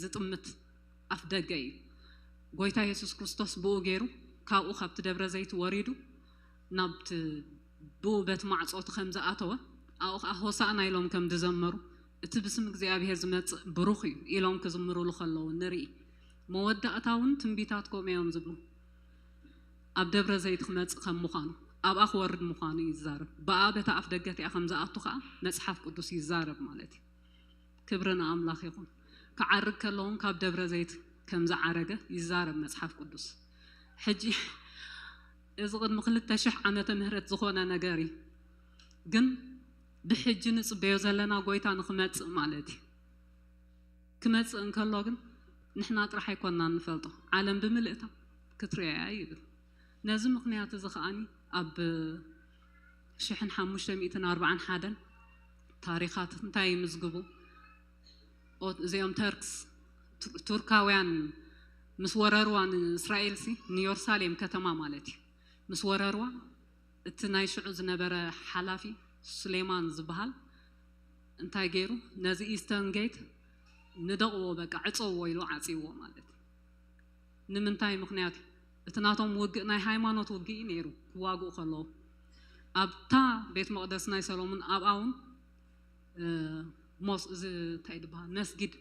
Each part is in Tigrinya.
ዝጥምት ኣፍ ደገ እዩ። ጎይታ የሱስ ክርስቶስ ብኡ ገይሩ ካብኡ ካብቲ ደብረ ዘይት ወሪዱ ናብቲ ብኡ በት ማዕጾ እቲ ከም ዝኣተወ ኣብኡ ከዓ ሆሳእና ኢሎም ከም ዝዘመሩ እቲ ብስም እግዚኣብሔር ዝመጽእ ብሩኽ እዩ ኢሎም ክዝምሩሉ ከለዉ ንርኢ። መወዳእታ እውን ትንቢታት ከምኡ እዮም ዝብሉ። ኣብ ደብረ ዘይት ክመጽእ ከም ምዃኑ ኣብኣ ክወርድ ምዃኑ ይዛረብ። ብኣ በታ ኣፍ ደገ እቲኣ ከም ዝኣቱ ከዓ መጽሓፍ ቅዱስ ይዛረብ ማለት እዩ። ክብሪ ንኣምላኽ ይኹን። ክዓርግ ከለውን ካብ ደብረ ዘይት ከም ዝዓረገ ይዛረብ መጽሓፍ ቅዱስ። ሕጂ እዚ ቅድሚ ክልተ ሽሕ ዓመተ ምህረት ዝኾነ ነገር እዩ። ግን ብሕጂ ንጽበዮ ዘለና ጎይታ ንክመጽእ ማለት እዩ። ክመጽእ እንከሎ ግን ንሕና ጥራሕ ኣይኮንና ንፈልጦ፣ ዓለም ብምልእታ ክትርእያ ይብል። ነዚ ምኽንያት እዚ ከኣኒ ኣብ ሽሕን ሓሙሽተ ሚእትን ኣርባዓን ሓደን ታሪኻት እንታይ ይምዝግቡ? ኦ- እዚኦም ተርክስ ቱ- ቱርካውያን ምስ ወረርዋ ንእስራኤል ሲ ንዮርሳሌም ከተማ ማለት እዩ ምስ ወረርዋ እቲ ናይ ሽዑ ዝነበረ ሓላፊ ሱሌማን ዝበሃል እንታይ ገይሩ ነዚ ኢስተርን ጌት ንደቕዎ በቃ ዕፀዎ ኢሉ ዓፅዎ ማለት እዩ። ንምንታይ ምኽንያት እዩ? እቲ ናቶም ውግእ ናይ ሃይማኖት ውግእ እዩ ነይሩ። ክዋግኡ ከለዉ ኣብታ ቤት መቕደስ ናይ ሰሎሞን ኣብኣ እውን እ፣ ሞስ እዚ እንታይ ዝበሃል መስጊድ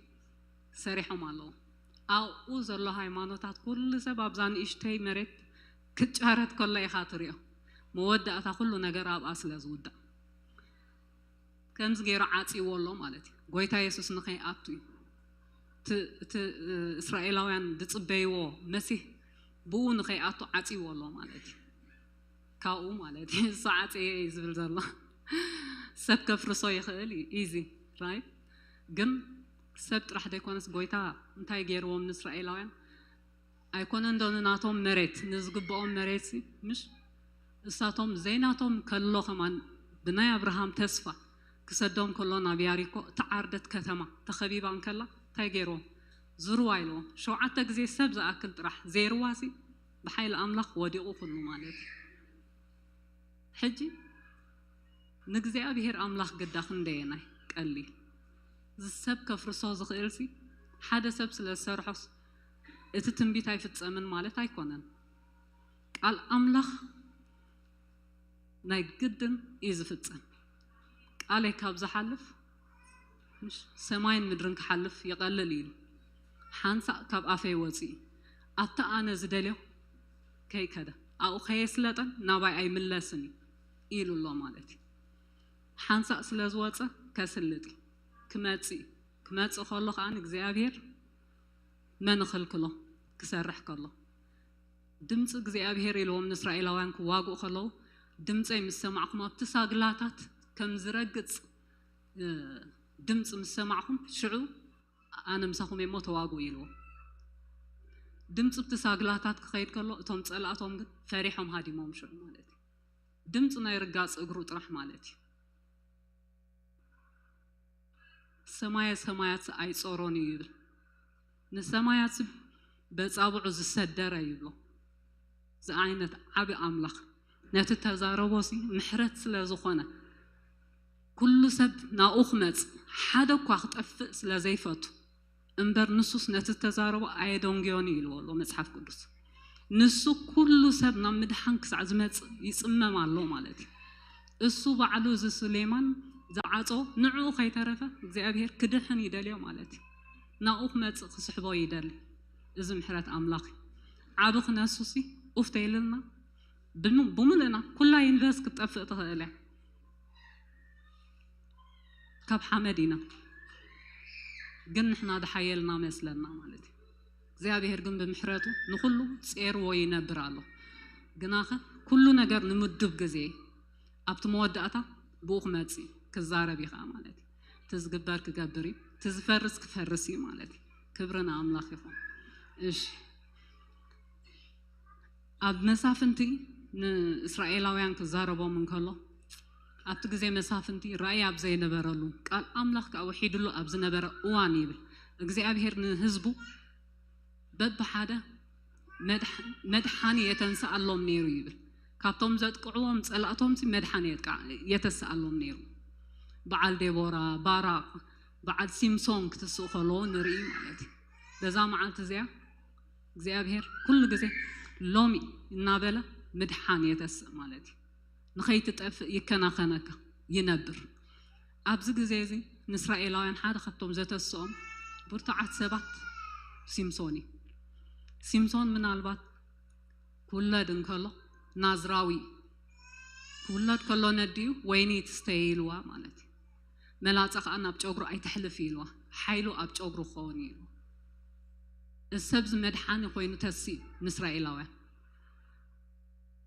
ሰሪሖም ኣለዉ። ኣብኡ ዘሎ ሃይማኖታት ኩሉ ሰብ ኣብዛ ንእሽተይ መሬት ክጫረት ከሎ ኢኻ ትሪኦ። መወዳእታ ኩሉ ነገር ኣብኣ ስለ ዝውዳእ ከምዚ ገይሩ ዓፂዎ ኣሎ ማለት እዩ። ጎይታ የሱስ ንኸይኣቱ እዩ እቲ እቲ፣ እ፣ እስራኤላውያን ዝፅበይዎ መሲህ ብኡ ንኸይኣቱ ዓፂዎ ኣሎ ማለት እዩ። ካብኡ ማለት እዩ እሱ ዓፀየ እዩ ዝብል ዘሎ። ሰብ ከፍርሶ ይኽእል እዩ ኢዚ ራይት። ግን ሰብ ጥራሕ ዘይኮነስ ጎይታ እንታይ ገይርዎም ንእስራኤላውያን ኣይኮነን ዶ ንናቶም መሬት ንዝግብኦም መሬት ሲ ምሽ እሳቶም ዘይናቶም ከሎ ከማን ብናይ ኣብርሃም ተስፋ ክሰዶም ከሎ ናብ ያሪኮ እታ ዓርደት ከተማ ተኸቢባ እንከላ እንታይ ገይርዎም? ዝርዋ ኢልዎም ሸውዓተ ግዜ ሰብ ዝኣክል ጥራሕ ዘይርዋ ሲ ብሓይሊ ኣምላኽ ወዲቑ ኩሉ ማለት እዩ። ሕጂ ንእግዚኣብሔር ኣምላኽ ግዳ ክንደየናይ ቀሊል። እዚ ሰብ ከፍርሶ ዝኽእል ሲ ሓደ ሰብ ስለ ዝሰርሖስ እቲ ትንቢት ኣይፍጸምን ማለት ኣይኮነን። ቃል ኣምላኽ ናይ ግድን እዩ ዝፍጸም። ቃለይ ካብ ዝሓልፍ ምሽ ሰማይን ምድርን ክሓልፍ ይቐልል ኢሉ ሓንሳእ ካብ ኣፈይ ወፂኡ ኣብታ ኣነ ዝደልዮ ከይከደ ኣብኡ ከየስለጠን ናባይ ኣይምለስን እዩ ኢሉ ኣሎ ማለት እዩ። ሓንሳእ ስለ ዝወፀ ከስልጥ እዩ ክመፅእ እዩ። ክመፅእ ከሎ ከዓ እግዚኣብሔር መን እኽልክሎ ክሰርሕ ከሎ ድምፂ እግዚኣብሔር ኢልዎም ንእስራኤላውያን ክዋግኡ ከለዉ ድምፀይ ምስ ሰማዕኹም ኣብቲ ሳግላታት ከም ዝረግፅ እ፣ ድምፂ ምስ ሰማዕኹም ሽዑ ኣነ ምሳኹም እየ እሞ ተዋግኡ ኢልዎም። ድምፂ ብቲ ሳግላታት ክኸይድ ከሎ እቶም ፀላእቶም ግን ፈሪሖም ሃዲሞም ሽዑ ማለት እዩ። ድምፂ ናይ ርጋፅ እግሩ ጥራሕ ማለት እዩ። ሰማየ ሰማያት ኣይጾሮን እዩ ይብል። ንሰማያት በጻብዑ ዝሰደረ ይብሎ። እዚ ዓይነት ዓቢ ኣምላኽ ነቲ ተዛረቦ ሲ ምሕረት ስለ ዝኾነ ኩሉ ሰብ ናብኡ ክመጽእ ሓደ እኳ ክጠፍእ ስለ ዘይፈቱ እምበር ንሱስ ነቲ ተዛረቦ ኣየደንጉዮን እዩ ኢልዎ ኣሎ መጽሓፍ ቅዱስ። ንሱ ኩሉ ሰብ ናብ ምድሓን ክሳዕ ዝመጽእ ይጽመም ኣሎ ማለት እዩ። እሱ ባዕሉ እዚ ሱሌማን ዝዓጾ ንዕኡ ከይተረፈ እግዚኣብሔር ክድሕን ይደልዮ ማለት እዩ። ናብኡ ክመጽእ ክስሕቦ ይደሊ። እዚ ምሕረት ኣምላኽ እዩ። ዓቢ ክነሱሲ ኡፍ ተይልልና ብሙ- ብምሉእና ኩላ ዩኒቨርስ ክትጠፍእ ትኽእል እያ። ካብ ሓመድ ኢና ግን ንሕና ዝሓየልና መስለና ማለት እዩ። እግዚኣብሔር ግን ብምሕረቱ ንኹሉ ጼርዎ ይነብር ኣሎ። ግናኸ ኩሉ ነገር ንምዱብ ግዜ ኣብቲ መወዳእታ ብኡ ክመጽእ እዩ፣ ክዛረብ እዩ ከዓ ማለት እዩ። እቲ ዝግበር ክገብር እዩ፣ እቲ ዝፈርስ ክፈርስ እዩ ማለት እዩ። ክብሪ ንኣምላኽ ይኹን። እሺ ኣብ መሳፍንቲ ንእስራኤላውያን ክዛረቦም እንከሎ ኣብቲ ግዜ መሳፍንቲ ራእይ ኣብ ዘይነበረሉ ቃል ኣምላኽ ከዓ ውሒድሉ ኣብ ዝነበረ እዋን ይብል እግዚኣብሔር ንህዝቡ በብሓደ መድሓ- መድሓኒ የተንስኣሎም ነይሩ ይብል። ካብቶም ዘጥቅዕዎም ፀላእቶም ሲ መድሓኒ የጥቃዕ- የተስኣሎም ነይሩ። በዓል ዴቦራ፣ ባራቅ፣ በዓል ሲምሶን ክትስእ ከለዎ ንርኢ ማለት እዩ። በዛ መዓልቲ እዚኣ እግዚኣብሔር ኩሉ ግዜ ሎሚ እናበለ ምድሓን የተስእ ማለት እዩ። ንኸይትጠፍእ ይከናኸነካ፣ ይነብር። ኣብዚ ግዜ እዚ ንእስራኤላውያን ሓደ ካብቶም ዘተስኦም ብርቱዓት ሰባት ሲምሶን እዩ። ሲምሶን ምናልባት ክውለድ እንከሎ ናዝራዊ ክውለድ ከሎ ነዲኡ ወይኒ ትስተየ ኢልዋ ማለት እዩ። መላጻ ከዓ ናብ ጨጉሩ ኣይተሕልፍ ኢልዋ፣ ሓይሉ ኣብ ጨጉሩ ክኸውን ኢልዋ። እዚ ሰብ እዚ መድሓኒ ኮይኑ ተሲ ንእስራኤላውያን።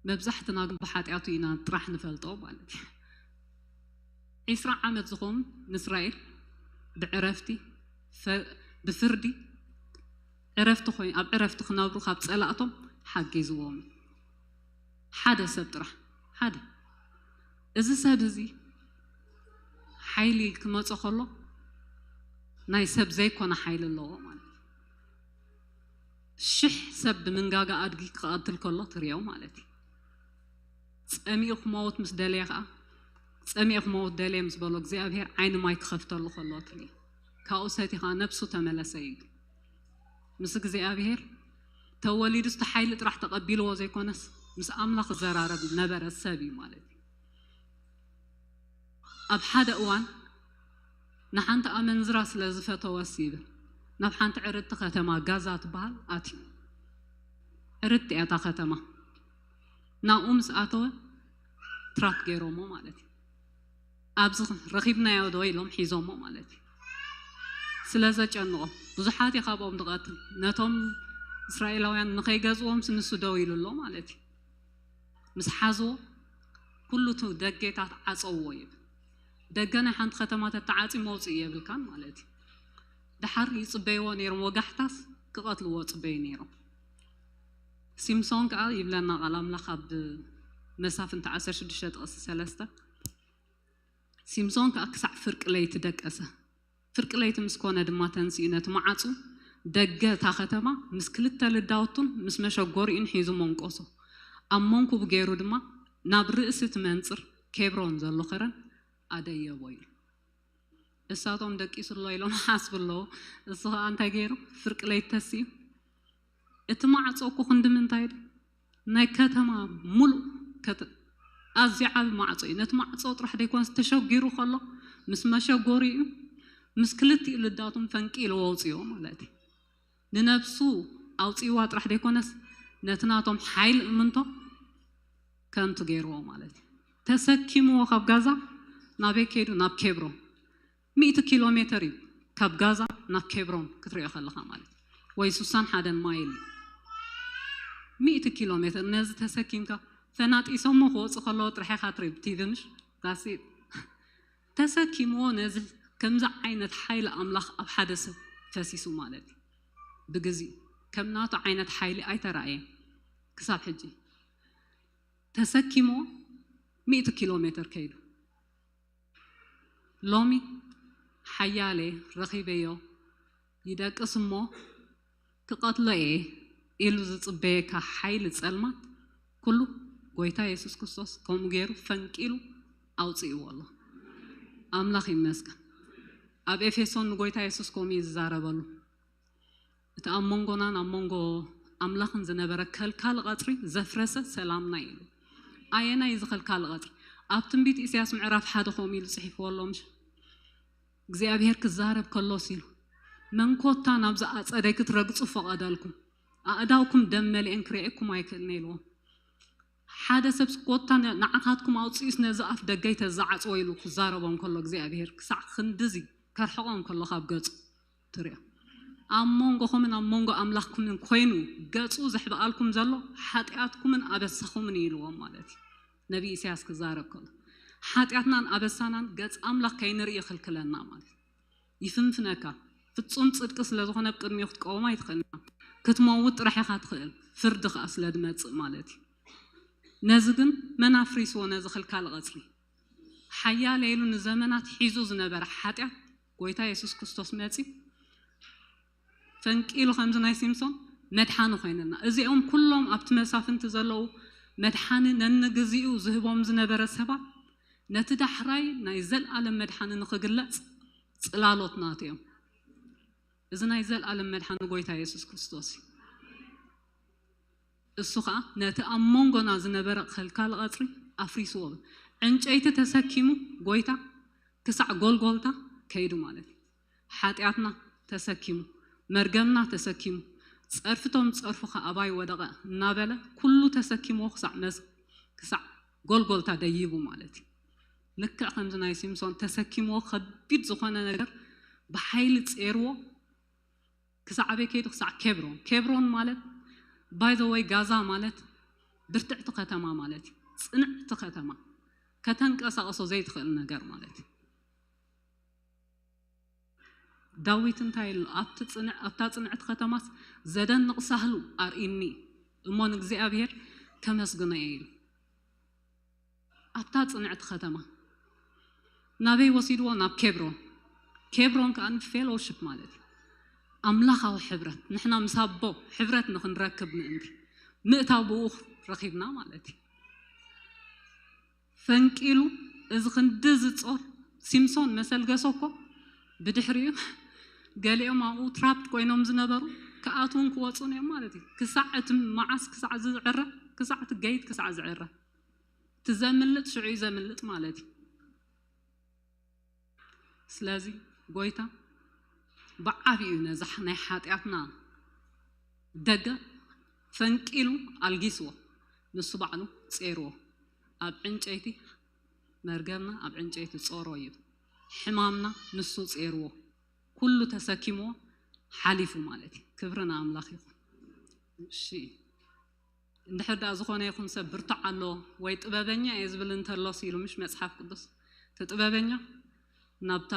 መብዛሕትና ግን ብሓጢኣቱ ኢና ጥራሕ ንፈልጦ ማለት እዩ። ዒስራ ዓመት ዝኾኑ ንእስራኤል ብዕረፍቲ ብፍርዲ ዕረፍቲ ኮይኑ ኣብ ዕረፍቲ ክነብሩ ካብ ጸላእቶም ሓጊዝዎም ሓደ ሰብ ጥራሕ ሓደ። እዚ ሰብ እዚ ሓይሊ ክመጾ ከሎ ናይ ሰብ ዘይኮነ ሓይሊ ኣለዎ ማለት እዩ። ሽሕ ሰብ ብምንጋጋ ኣድጊ ክቐትል ከሎ ትሪኦ ማለት እዩ። ጸሚኡ ክመውት ምስ ደለየ ከዓ ጸሚኡ ክመውት ደለየ ምስ በሎ እግዚኣብሔር ዓይኒ ማይ ክኸፍተሉ ከሎ ትሪኦ። ካብኡ ሰቲ ከዓ ነብሱ ተመለሰ እዩ። ምስ እግዚኣብሔር ተወሊዱ ስቲ ሓይሊ ጥራሕ ተቐቢልዎ ዘይኮነስ ምስ ኣምላኽ ዘራረብ ነበረ ሰብ እዩ ማለት እዩ። ኣብ ሓደ እዋን ንሓንቲ ኣመንዝራ ስለ ዝፈተወስ ይብል ናብ ሓንቲ ዕርድቲ ከተማ ጋዛ ትበሃል ኣትዩ። ዕርድቲ እያ እታ ከተማ። ናብኡ ምስ ኣተወ ትራፕ ገይሮሞ ማለት እዩ። ኣብዚ ረኺብናዮ ዶ ኢሎም ሒዞሞ ማለት እዩ። ስለ ዘጨንቖም ብዙሓት እዩ ካብኦም ዝቐትል። ነቶም እስራኤላውያን ንኸይገዝዎም ንሱ ደው ኢሉ ኣሎ ማለት እዩ። ምስ ሓዝዎ ኩሉ እቲ ደጌታት ዓፀውዎ ይብል። ደገ ናይ ሓንቲ ከተማ ተተዓፂ መውፅኢ የብልካን ማለት እዩ። ድሓር ይፅበይዎ ነይሮም፣ ወጋሕታስ ክቐትልዎ ፅበዩ ነይሮም። ሲምሶን ከዓ ይብለና ቃል ኣምላኽ ኣብ መሳፍንቲ ዓሰርተ ሽዱሽተ ጥቕሲ ሰለስተ። ሲምሶን ከዓ ክሳዕ ፍርቂ ለይቲ ደቀሰ። ፍርቂ ለይቲ ምስ ኮነ ድማ ተንሲኡ ነቲ መዓፁ ደገ እታ ከተማ ምስ ክልተ ልዳውቱን ምስ መሸጎሪኡን ሒዙ መንቆሶ። ኣብ መንኩቡ ገይሩ ድማ ናብ ርእሲ እቲ መንፅር ኬብሮን ዘሎ ኸረን ኣደየቦ ኢሉ። እሳቶም ደቂሱ ኣሎ ኢሎም ሓስቡ ኣለዉ። እሱ ከዓ እንታይ ገይሩ? ፍርቂ ለይቲ ተሲኡ እቲ ማዕፆ እኮ ክንዲ ምንታይ ዶ ናይ ከተማ ሙሉእ ኣዝዩ ዓቢ ማዕጾ እዩ። ነቲ ማዕጾ ጥራሕ ደይኮነስ ተሸጊሩ ከሎ ምስ መሸጎሪኡ ምስ ክልቲኡ ልዳቱን ፈንቂሉ ኣውጺኦ ማለት እዩ። ንነብሱ ኣውጺዋ ጥራሕ ደይኮነስ ነቲ ናቶም ሓይሊ እምንቶ ከንቱ ገይርዎ ማለት እዩ። ተሰኪምዎ ካብ ጋዛ ናበይ ከይዱ? ናብ ኬብሮን። ሚእቲ ኪሎ ሜትር እዩ ካብ ጋዛ ናብ ኬብሮን ክትሪኦ ከለኻ ማለት እዩ። ወይ ሱሳን ሓደን ማይል እዩ። ሚእቲ ኪሎ ሜትር ነዚ ተሰኪምካ ፈናጢሶሞ ክወፁ ከለዎ ጥራሕ ኢኻ ትሪብ ቲቪ ምሽ ዳሲ ተሰኪምዎ ነዚ ከምዚ ዓይነት ሓይሊ ኣምላኽ ኣብ ሓደ ሰብ ፈሲሱ ማለት እዩ። ብግዜኡ ከም ናቱ ዓይነት ሓይሊ ኣይተራእየን ክሳብ ሕጂ ተሰኪምዎ ሚእቲ ኪሎ ሜትር ከይዱ። ሎሚ ሓያለ ረኺበዮ ይደቅስ እሞ ክቐትሎ እየ ኢሉ ዝጽበየካ ሓይሊ ጸልማት ኩሉ ጎይታ የሱስ ክርስቶስ ከምኡ ገይሩ ፈንቂሉ ኣውጽእዎ ኣሎ። ኣምላኽ ይመስገን። ኣብ ኤፌሶን ንጎይታ የሱስ ከምኡ እዩ ዝዛረበሉ። እቲ ኣብ መንጎናን ኣብ መንጎ ኣምላኽን ዝነበረ ከልካሊ ቐጽሪ ዘፍረሰ ሰላምና እዩ ኢሉ። ኣየናይ እዚ ከልካሊ ቐጽሪ? ኣብ ትንቢት ኢሳያስ ምዕራፍ ሓደ ከምኡ ኢሉ ጽሒፍዎ ኣሎ ምሽ? እግዚኣብሔር ክዛረብ ከሎስ ኢሉ፣ መን ኮታ ናብዚ ኣጸደይ ክትረግጹ ፈቐደልኩም? ኣእዳውኩም ደም መሊኤን ክርእየኩም ኣይክእልን ኢልዎም። ሓደ ሰብ ኮታ ንዓኻትኩም ኣውፅኡስ ነዚ ኣፍ ደገይ ተዘዓፅዎ ኢሉ ክዛረቦም ከሎ እግዚኣብሔር ክሳዕ ክንድዚ ከርሕቖም ከሎ ካብ ገፁ ትሪኦ። ኣብ መንጎኹምን ኣብ መንጎ ኣምላኽኩምን ኮይኑ ገፁ ዘሕብኣልኩም ዘሎ ሓጢኣትኩምን ኣበሳኹምን እዩ ኢልዎም ማለት እዩ። ነቢ ኢሳያስ ክዛረብ ከሎ ሓጢኣትናን ኣበሳናን ገፅ ኣምላኽ ከይንርኢ ይኽልክለና ማለት እዩ። ይፍንፍነካ። ፍጹም ጽድቂ ስለ ዝኾነ ኣብ ቅድሚኡ ክትቀውም ኣይትኽእልን። ክትመውት ጥራሕ ኢኻ ትኽእል፣ ፍርዲ ኸኣ ስለ ድመጽእ ማለት እዩ። ነዚ ግን መን ኣፍሪስዎ ነዚ ክልካል ቐጽሪ? ሓያለ ኢሉ ንዘመናት ሒዙ ዝነበረ ሓጢኣት ጎይታ የሱስ ክርስቶስ መጺኡ ፈንቂሉ ከምዚ ናይ ሲምሶን መድሓኒ ኮይነና። እዚኦም ኩሎም ኣብቲ መሳፍንቲ ዘለዉ መድሓኒ ነንግዚኡ ዝህቦም ዝነበረ ሰባት ነቲ ዳሕራይ ናይ ዘለኣለም መድሓኒ ንኽግለጽ ጽላሎት ናቱ እዮም። እዚ ናይ ዘልኣለም መድሓኒ ጎይታ የሱስ ክርስቶስ እዩ። እሱ ኸኣ ነቲ ኣብ መንጎና ዝነበረ ኸልካሊ ቐጽሪ ኣፍሪስዎ። ዕንጨይቲ ተሰኪሙ ጎይታ ክሳዕ ጎልጎልታ ከይዱ ማለት እዩ። ሓጢኣትና ተሰኪሙ፣ መርገምና ተሰኪሙ፣ ጸርፍቶም ጸርፉኻ ኣባይ ወደቐ እናበለ ኩሉ ተሰኪምዎ ክሳዕ መስ-፣ ክሳዕ ጎልጎልታ ደይቡ ማለት እዩ። ልክዕ ከምዚ ናይ ሲምሶን ተሰኪምዎ ከቢድ ዝኾነ ነገር ብሓይሊ ጼርዎ ክሳዕ ኣበይ ከይዱ? ክሳዕ ኬብሮን። ኬብሮን ማለት by the way ጋዛ ማለት ብርትዕቲ ከተማ ማለት እዩ። ጽንዕቲ ከተማ፣ ከተንቀሳቕሶ ዘይትኽእል ነገር ማለት እዩ። ዳዊት እንታይ ኢሉ? ኣብቲ ጽንዕ-፣ ኣብታ ጽንዕቲ ከተማስ ዘደንቕ ሳህሉ ኣርኢኒ እሞ ንእግዚኣብሔር ከመስግኖ እየ ኢሉ። ኣብታ ጽንዕቲ ከተማ ናበይ ወሲድዎ? ናብ ኬብሮን። ኬብሮን ከኣ ፌሎውሺፕ ማለት እዩ፣ ኣምላኻዊ ሕብረት፣ ንሕና ምስ ኣቦ ሕብረት ንኽንረክብ ምእንቲ ምእታው ብኡ ረኺብና ማለት እዩ። ፈንቂሉ እዚ ክንዲ ዝጾር ሲምሶን መሰልገሶ እኮ ብድሕሪኡ ገሊኦም ኣብኡ ትራፕድ ኮይኖም ዝነበሩ ክኣትውን ክወፁን እዮም ማለት እዩ። ክሳዕ እቲ መዓስ ክሳዕ ዝዕረ፣ ክሳዕ እቲ ገይት ክሳዕ ዝዕረ፣ እቲ ዘምልጥ ሽዑ እዩ ዘምልጥ ማለት እዩ። ስለዚ ጎይታ ብዓቢኡ ነዛ ናይ ሓጢኣትና ደገ ፈንቂሉ ኣልጊስዎ፣ ንሱ ባዕሉ ጼርዎ። ኣብ ዕንጨይቲ መርገምና ኣብ ዕንጨይቲ ጾሮ እዩ። ሕማምና ንሱ ጼርዎ፣ ኩሉ ተሰኪምዎ ሓሊፉ ማለት እዩ። ክብሪ ንኣምላኽ ይኹን። እሺ፣ እንድሕር ደኣ ዝኾነ ይኹን ሰብ ብርቱዕ ኣሎ ወይ ጥበበኛ እየ ዝብል እንተሎስ ኢሉ፣ ምሽ መጽሓፍ ቅዱስ፣ እቲ ጥበበኛ ናብታ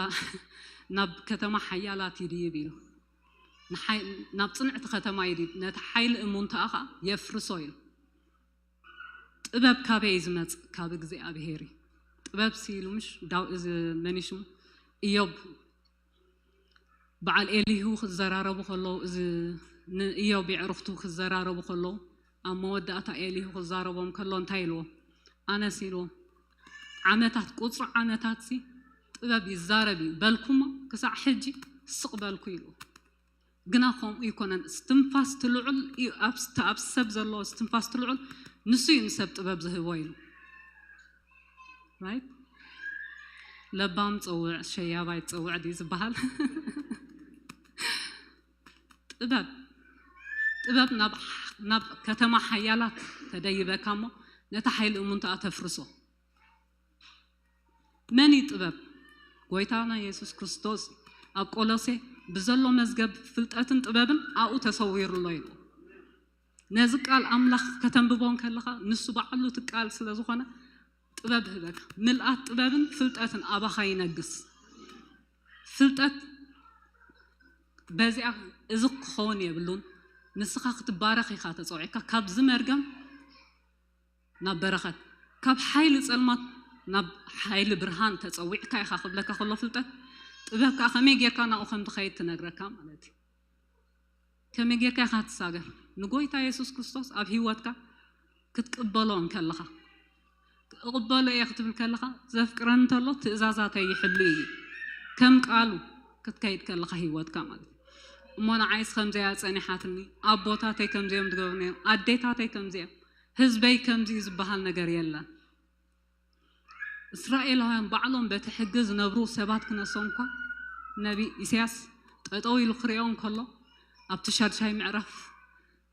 ናብ ከተማ ሓያላት ይድይብ ኢሉ፣ ንሓይ-፣ ናብ ጽንዕቲ ከተማ ይድይብ፣ ነቲ ሓይሊ እሙንታኣ ኸኣ የፍርሶ ኢሉ። ጥበብ ካበይ እዩ ዝመጽእ? ካብ እግዚኣብሄር እዩ። ጥበብ ሲ ኢሉ፣ ምሽ ዳው-፣ እዚ መን እዩ ሽሙ? ኢዮብ በዓል ኤሊሁ ክዘራረቡ ከለዉ፣ እዚ ንእዮብ የዕሩኽቱ ክዘራረቡ ከለዉ፣ ኣብ መወዳእታ ኤሊሁ ክዛረቦም ከሎ እንታይ ኢልዎ? ኣነስ ኢልዎ፣ ዓመታት፣ ቁጽሪ ዓመታት ሲ ጥበብ ይዛረብ እዩ በልኩሞ፣ ክሳዕ ሕጂ ስቕ በልኩ ኢልዎ። ግና ከምኡ ይኮነን፣ እስትንፋስ ትልዑል እዩ፣ ኣብ ስተ-፣ ኣብ ሰብ ዘሎ እስትንፋስ ትልዑል ንሱ እዩ ንሰብ ጥበብ ዝህቦ ኢሉ። ራይት? ለባም ጸውዕ፣ ሸያባይ ጸውዕ ድዩ ዝበሃል? ጥበብ፣ ጥበብ ናብ፣ ናብ ከተማ ሓያላት ተደይበካ እሞ ነታ ሓይሊ እሙንታኣ ተፍርሶ። መን እዩ ጥበብ? ጎይታና የሱስ ክርስቶስ ኣብ ቆሎሴ ብዘሎ መዝገብ ፍልጠትን ጥበብን ኣብኡ ተሰዊሩ ኣሎ ኢሉ። ነዚ ቃል ኣምላኽ ከተንብቦ እንከለኻ ንሱ ባዕሉ እቲ ቃል ስለ ዝኾነ ጥበብ ህበካ። ምልኣት ጥበብን ፍልጠትን ኣባኻ ይነግስ። ፍልጠት በዚኣ እዚ ክኸውን የብሉን። ንስኻ ክትባረኽ ኢኻ ተጸዊዕካ። ካብዚ መርገም ናብ በረኸት፣ ካብ ሓይሊ ጸልማት ናብ ሓይሊ ብርሃን ተጸዊዕካ ኢኻ ክብለካ ከሎ ፍልጠት፣ ጥበብ ከኣ ከመይ ጌርካ ናብኡ ከም ትኸይድ ትነግረካ ማለት እዩ። ከመይ ጌርካ ኢኻ ትሳገር? ንጎይታ የሱስ ክርስቶስ ኣብ ህይወትካ ክትቅበሎ እንከለኻ፣ "እቕበሎ እየ" ክትብል ከለኻ፣ "ዘፍቅረኒ እንተሎ ትእዛዛተይ ይሕሉ እዩ" ከም ቃሉ ክትከይድ ከለኻ ህይወትካ ማለት እዩ። እሞ ንዓይስ ከምዚኣ ጸኒሓትኒ፣ ኣቦታተይ ከምዚኦም ዝገብሩ ነይሮም፣ ኣዴታተይ ከምዚኦም፣ ህዝበይ ከምዚ እዩ ዝበሃል ነገር የለን። እስራኤላውያን ባዕሎም በቲ ሕጊ ዝነብሩ ሰባት ክነሶም እኳ ነቢ ኢሳያስ ጠጠው ኢሉ ክሪኦ እንከሎ ኣብቲ ሻድሻይ ምዕራፍ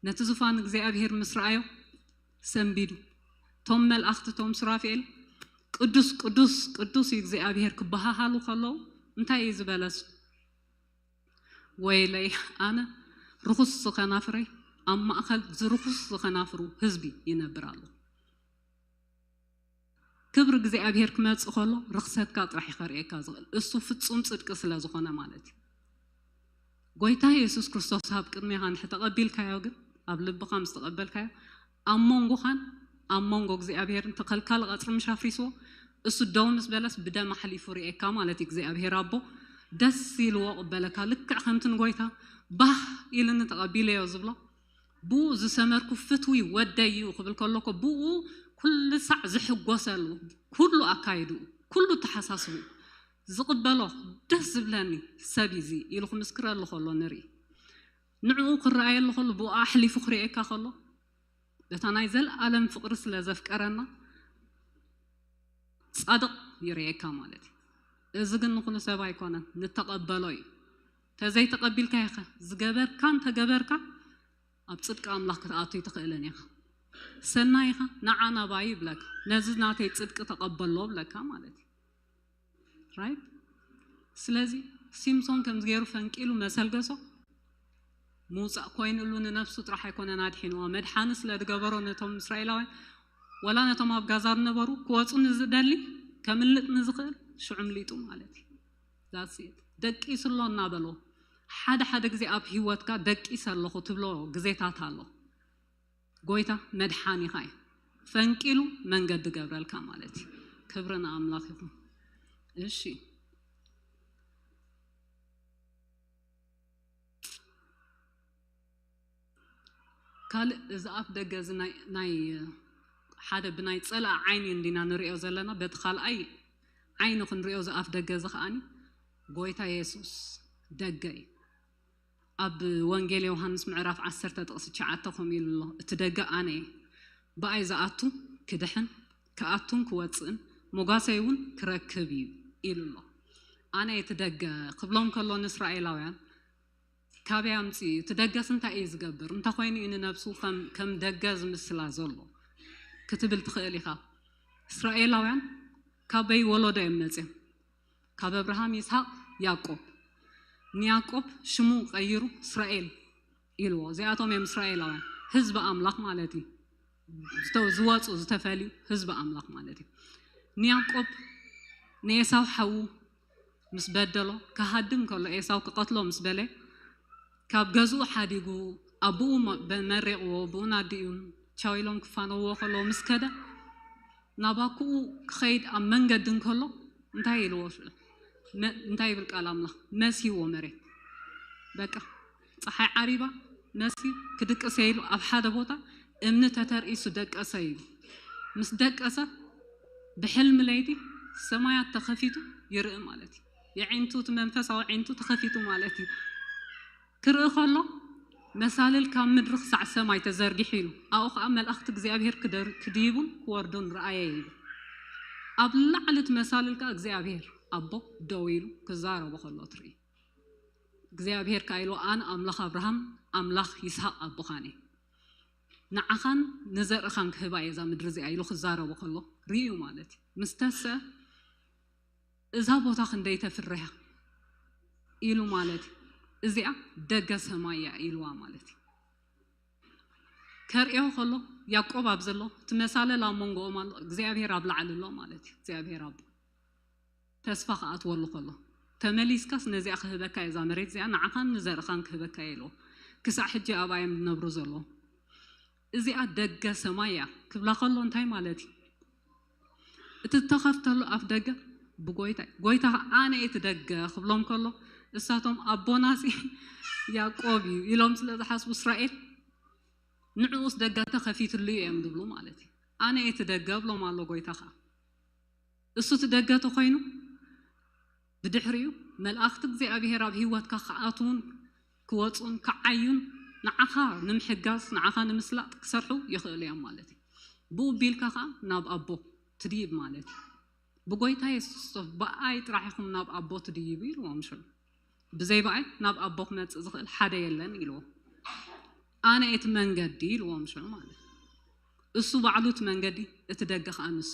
ነቲ ዙፋን እግዚኣብሔር ምስ ረኣዮ ሰንቢዱ። እቶም መላእኽቲ እቶም ሱራፌል ቅዱስ ቅዱስ ቅዱስ እዩ እግዚኣብሔር ክበሃሃሉ ከለዉ እንታይ እዩ ዝበለ እሱ? ወይለይ ኣነ ርኹስ ዝኸናፍረይ ኣብ ማእኸል ዝርኹስ ዝኸናፍሩ ህዝቢ ይነብር ኣሎ። ክብሪ እግዚኣብሔር ክመጽእ ከሎ ርኽሰትካ ጥራሕ እዩ ከርእየካ ዝኽእል፣ እሱ ፍጹም ጽድቂ ስለ ዝኾነ ማለት እዩ። ጎይታ የሱስ ክርስቶስ ኣብ ቅድሜኻ እንድሕር ተቐቢልካዮ ግን፣ ኣብ ልብኻ ምስ ተቐበልካዮ፣ ኣብ መንጎኻን ኣብ መንጎ እግዚኣብሔርን ተኸልካሊ ቐጽሪ ምሽ ኣፍሪስዎ፣ እሱ ደው ምስ በለስ ብደም ኣሕሊፉ ርእየካ ማለት እዩ። እግዚኣብሔር ኣቦ ደስ ኢልዎ ቅበለካ። ልክዕ ከምቲ ንጎይታ ባህ ኢልኒ ተቐቢለዮ ዝብሎ፣ ብኡ ዝሰመርኩ ፍትዊ ወደይ እዩ ክብል ከሎ እኮ፣ ብኡ ኩሉ ሳዕ ዝሕጎሰሉ፣ ኩሉ ኣካይድኡ፣ ኩሉ ተሓሳስቡ፣ ዝቕበሎ ደስ ዝብለኒ ሰብ እዚ ኢሉ ክምስክረሉ ከሎ ንርኢ። ንዕኡ ክረኣየሉ ከሎ፣ ብኡ ኣሕሊፉ ክርእየካ ከሎ፣ በታ ናይ ዘለኣለም ፍቕሪ ስለ ዘፍቀረና ጻድቕ ይርእየካ ማለት እዩ። እዚ ግን ንኹሉ ሰብ ኣይኮነን፣ ንተቐበሎ እዩ። ተዘይተቐቢልካ ኢኻ፣ ዝገበርካን ተገበርካ ኣብ ጽድቂ ኣምላኽ ክትኣቱ ኣይትኽእልን ኢኻ። ሰናይ ኢኻ፣ ንዓ ናባይ ይብለካ፣ ነዚ ናተይ ጽድቂ ተቐበሎ ብለካ ማለት እዩ። ራይት? ስለዚ ሲምሶን ከምዚ ገይሩ ፈንቂሉ መሰልገሶ ምውፃእ ኮይኑሉ ንነፍሱ ጥራሕ ኣይኮነን ኣድሒንዋ፣ መድሓኒ ስለ ዝገበሮ ነቶም እስራኤላውያን፣ ወላ ነቶም ኣብ ጋዛ ዝነበሩ ክወፁ ንዝደሊ ከምልጥ ንዝኽእል ሽዑ ምሊጡ ማለት እዩ። That's it። ደቂሱ ኣሎ እናበሎ ሓደ ሓደ ግዜ ኣብ ህይወትካ ደቂሰ ኣለኹ ትብሎ ግዜታት ኣሎ። ጎይታ መድሓኒኻ እዩ። ፈንቂሉ መንገዲ ገብረልካ ማለት እዩ። ክብሪ ንኣምላኽ ይኹን። እሺ፣ ካልእ እዚ ኣፍ ደገ እዚ ናይ፣ ናይ ሓደ ብናይ ጸላእ ዓይኒ እንዲና ንሪኦ ዘለና፣ በቲ ካልኣይ ዓይኒ ክንሪኦ እዚ ኣፍ ደገ እዚ ከኣኒ ጎይታ የሱስ ደገ እዩ። ኣብ ወንጌል ዮሃንስ ምዕራፍ ዓሰርተ ጥቕሲ ትሽዓተ ከምኡ ኢሉ ኣሎ፣ "እቲ ደገ ኣነ እየ፣ ብኣይ ዝኣቱ ክድሕን ክኣቱን ክወጽእን መጓሰይ እውን ክረክብ እዩ" ኢሉ ኣሎ። ኣነ እቲ ደገ ክብሎም ከሎ ንእስራኤላውያን ካበይ ኣምጽኡ እዩ? እቲ ደገስ እንታይ እዩ ዝገብር? እንተኾይኑ እዩ ንነብሱ ከም፣ ከም ደገ ዝምስላ ዘሎ ክትብል ትኽእል ኢኻ። እስራኤላውያን ካበይ ወለዶ እዮም መጽዮም? ካብ ኣብርሃም፣ ይስሐቅ፣ ያዕቆብ። ንያዕቆብ ሽሙ ቀይሩ እስራኤል ኢልዎ። እዚኣቶም እዮም እስራኤላውያን፣ ህዝቢ ኣምላኽ ማለት እዩ። ዝተ-፣ ዝወፁ፣ ዝተፈልዩ ህዝቢ ኣምላኽ ማለት እዩ። ንያዕቆብ ንኤሳው ሓዉ ምስ በደሎ፣ ክሃድም ከሎ፣ ኤሳው ክቐትሎ ምስ በለ፣ ካብ ገዝኡ ሓዲጉ፣ ኣቦኡ መ-፣ በ-፣ መሪቕዎ፣ ብኡን ኣዲኡን ቻው ኢሎም ክፋነውዎ ከለዉ ምስ ከደ፣ ናብ ኣኩኡ ክኸይድ ኣብ መንገዲ እንከሎ እንታይ ኢልዎ? ሽዑ መ-፣ እንታይ ይብል ቃል ኣምላኽ? መሲዎ መሬት። በቃ ፀሓይ ዓሪባ፣ መሲ ክድቅሰ ኢሉ ኣብ ሓደ ቦታ እምኒ ተተርኢሱ ደቀሰ ኢሉ። ምስ ደቀሰ ብሕልሚ ለይቲ ሰማያት ተኸፊቱ ይርኢ ማለት እዩ። የዒንቱ፣ እቲ መንፈሳዊ ዒንቱ ተኸፊቱ ማለት እዩ። ክርኢ ከሎ መሳልል ካብ ምድሪ ክሳዕ ሰማይ ተዘርጊሑ ኢሉ። ኣብኡ ኸዓ መላእኽቲ እግዚኣብሔር ክደር-፣ ክድይቡን ክወርዱን ረኣየ ኢሉ። ኣብ ላዕሊ እቲ መሳልል ከኣ እግዚኣብሔር ኣቦ ደው ኢሉ ክዛረቦ ከሎ ትርኢ። እግዚኣብሔር ከኣ ኢልዎ፣ "ኣነ ኣምላኽ ኣብርሃም፣ ኣምላኽ ይስሐቅ ኣቦኻን እየ። ንዓኻን ንዘርእኻን ክህባ እየ እዛ ምድሪ እዚኣ" ኢሉ ክዛረቦ ከሎ ርእዩ ማለት እዩ። ምስ ተስአ፣ "እዛ ቦታ ክንደይ ተፍርያ" ኢሉ ማለት እዩ። "እዚኣ ደገ ሰማይ እያ" ኢልዋ ማለት እዩ። ከርእዮ ከሎ ያዕቆብ ኣብ ዘሎ፣ እቲ መሳለል ኣብ መንጎኦም ኣሎ፣ እግዚኣብሔር ኣብ ላዕሊ ኣሎ ማለት እዩ። እግዚኣብሔር ኣቦ ተስፋ ክኣትወሉ ከሎ፣ "ተመሊስካስ ነዚኣ ክህበካ እየ፣ እዛ መሬት እዚኣ ንዓኻን ንዘርእኻን ክህበካ እየ" ኢልዎ። ክሳዕ ሕጂ ኣብኣ እዮም ዝነብሩ ዘለዉ። እዚኣ ደገ ሰማይ እያ ክብላ ከሎ እንታይ ማለት እዩ? እቲ ዝተኸፍተሉ ኣፍ ደገ ብጎይታ እዩ። ጎይታ ከኣ፣ "ኣነ እየ እቲ ደገ" ክብሎም ከሎ፣ እሳቶም፣ "ኣቦናሲ ያዕቆብ እዩ" ኢሎም ስለ ዝሓስቡ፣ እስራኤል፣ "ንዕኡስ ደገ ተኸፊትሉ እዩ" እዮም ዝብሉ ማለት እዩ። "ኣነ እየ እቲ ደገ" ብሎም ኣሎ ጎይታ ከኣ። እሱ እቲ ደገ ተኾይኑ፣ ብድሕሪኡ መልኣኽቲ እግዚኣብሔር ኣብ ህይወትካ ክኣትዉን ክወጹን ክዓዩን፣ ንዓኻ ንምሕጋዝ፣ ንዓኻ ንምስላጥ ክሰርሑ ይኽእሉ እዮም ማለት እዩ። ብኡ ቢልካ ኸኣ ናብ ኣቦ ትድይብ ማለት እዩ። ብጎይታ የሱስ ክርስቶስ ብኣይ ጥራሕ ኢኹም ናብ ኣቦ ትድይቡ ኢልዎም ሽዑ። ብዘይ ብኣይ ናብ ኣቦ ክመጽእ ዝኽእል ሓደ የለን ኢልዎ። ኣነ እቲ መንገዲ ኢልዎም ሽዑ ማለት እዩ። እሱ ባዕሉ እቲ መንገዲ፣ እቲ ደገ ኸኣ ንሱ።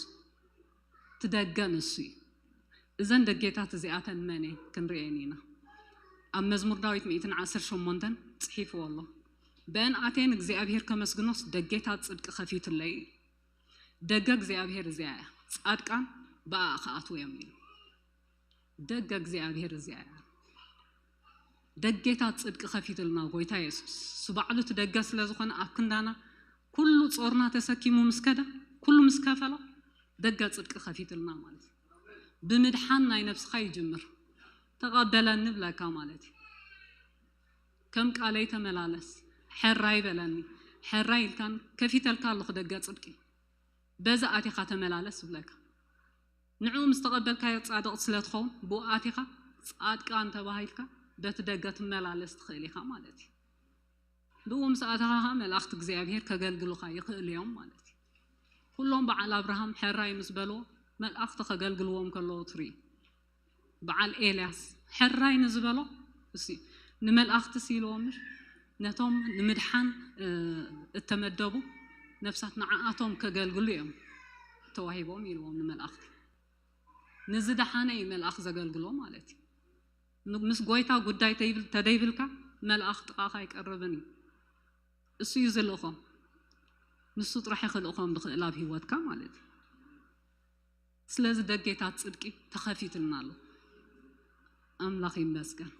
እቲ ደገ ንሱ እዩ። እዘን ደጌታት እዚኣተን መን እየን ክንርእየን ኢና። ኣብ መዝሙር ዳዊት ሚእትን ዓሰርተ ሸሞንተን ጽሒፍዎ ኣሎ። "ብአን ኣትየን እግዚኣብሔር ከመስግኖስ ደጌታት ጽድቂ ከፊቱለይ" እዩ። ደገ እግዚኣብሔር እዚኣ እያ። ጻድቃን ብኣኣ ክኣትዉ እዮም ኢሉ። ደገ እግዚኣብሔር እዚኣ እያ። ደጌታት ጽድቂ ከፊቱልና ጎይታ የሱስ። እሱ ባዕሉ እቲ ደገ ስለ ዝኾነ ኣብ ክንዳና ኩሉ ጾርና ተሰኪሙ ምስ ከደ፣ ኩሉ ምስ ከፈሎ ደገ ጽድቂ ከፊቱልና ማለት እዩ። ብምድሓን ናይ ነብስኻ ይጅምር። "ተቐበለኒ" ብለካ ማለት እዩ። "ከም ቃለይ ተመላለስ፣ ሕራይ በለኒ፣ ሕራይ ኢልካን ከፊተልካ ኣለኹ ደገ ጽድቂ፣ በዚ ኣቲኻ ተመላለስ" ብለካ። ንዕኡ ምስ ተቐበልካዮ ጻድቕ ስለ ትኸውን፣ ብኡ ኣቲኻ ጻድቃን ተባሂልካ በቲ ደገ ትመላለስ ትኽእል ኢኻ ማለት እዩ። ብኡ ምስ ኣተኻ ኸኣ መላእኽቲ እግዚኣብሔር ከገልግሉኻ ይኽእሉ እዮም ማለት እዩ። ኩሎም በዓል ኣብርሃም ሕራይ ምስ በልዎ፣ መላእኽቲ ከገልግልዎም ከለዉ ትርኢ። በዓል ኤልያስ ሕራይ ንዝበሎ እሲ ንመላእኽቲ ሲ ኢልዎም፣ ነቶም ንምድሓን እተመደቡ ነፍሳት ንዓኣቶም ከገልግሉ እዮም ተዋሂቦም ኢልዎም ንመላእኽቲ። ንዝደሓነ እዩ መልኣኽ ዘገልግሎ ማለት እዩ። ምስ ጎይታ ጉዳይ ተደይብልካ መልኣኽ ጥቓኻ ኣይቀርብን እዩ። እሱ እዩ ዝልእኾም። ንሱ ጥራሕ ክልእኾም ዝኽእል ኣብ ህይወትካ ማለት እዩ። ስለዚ ደጌታት ጽድቂ ተኸፊትልና ኣሎ። ኣምላኽ ይመስገን።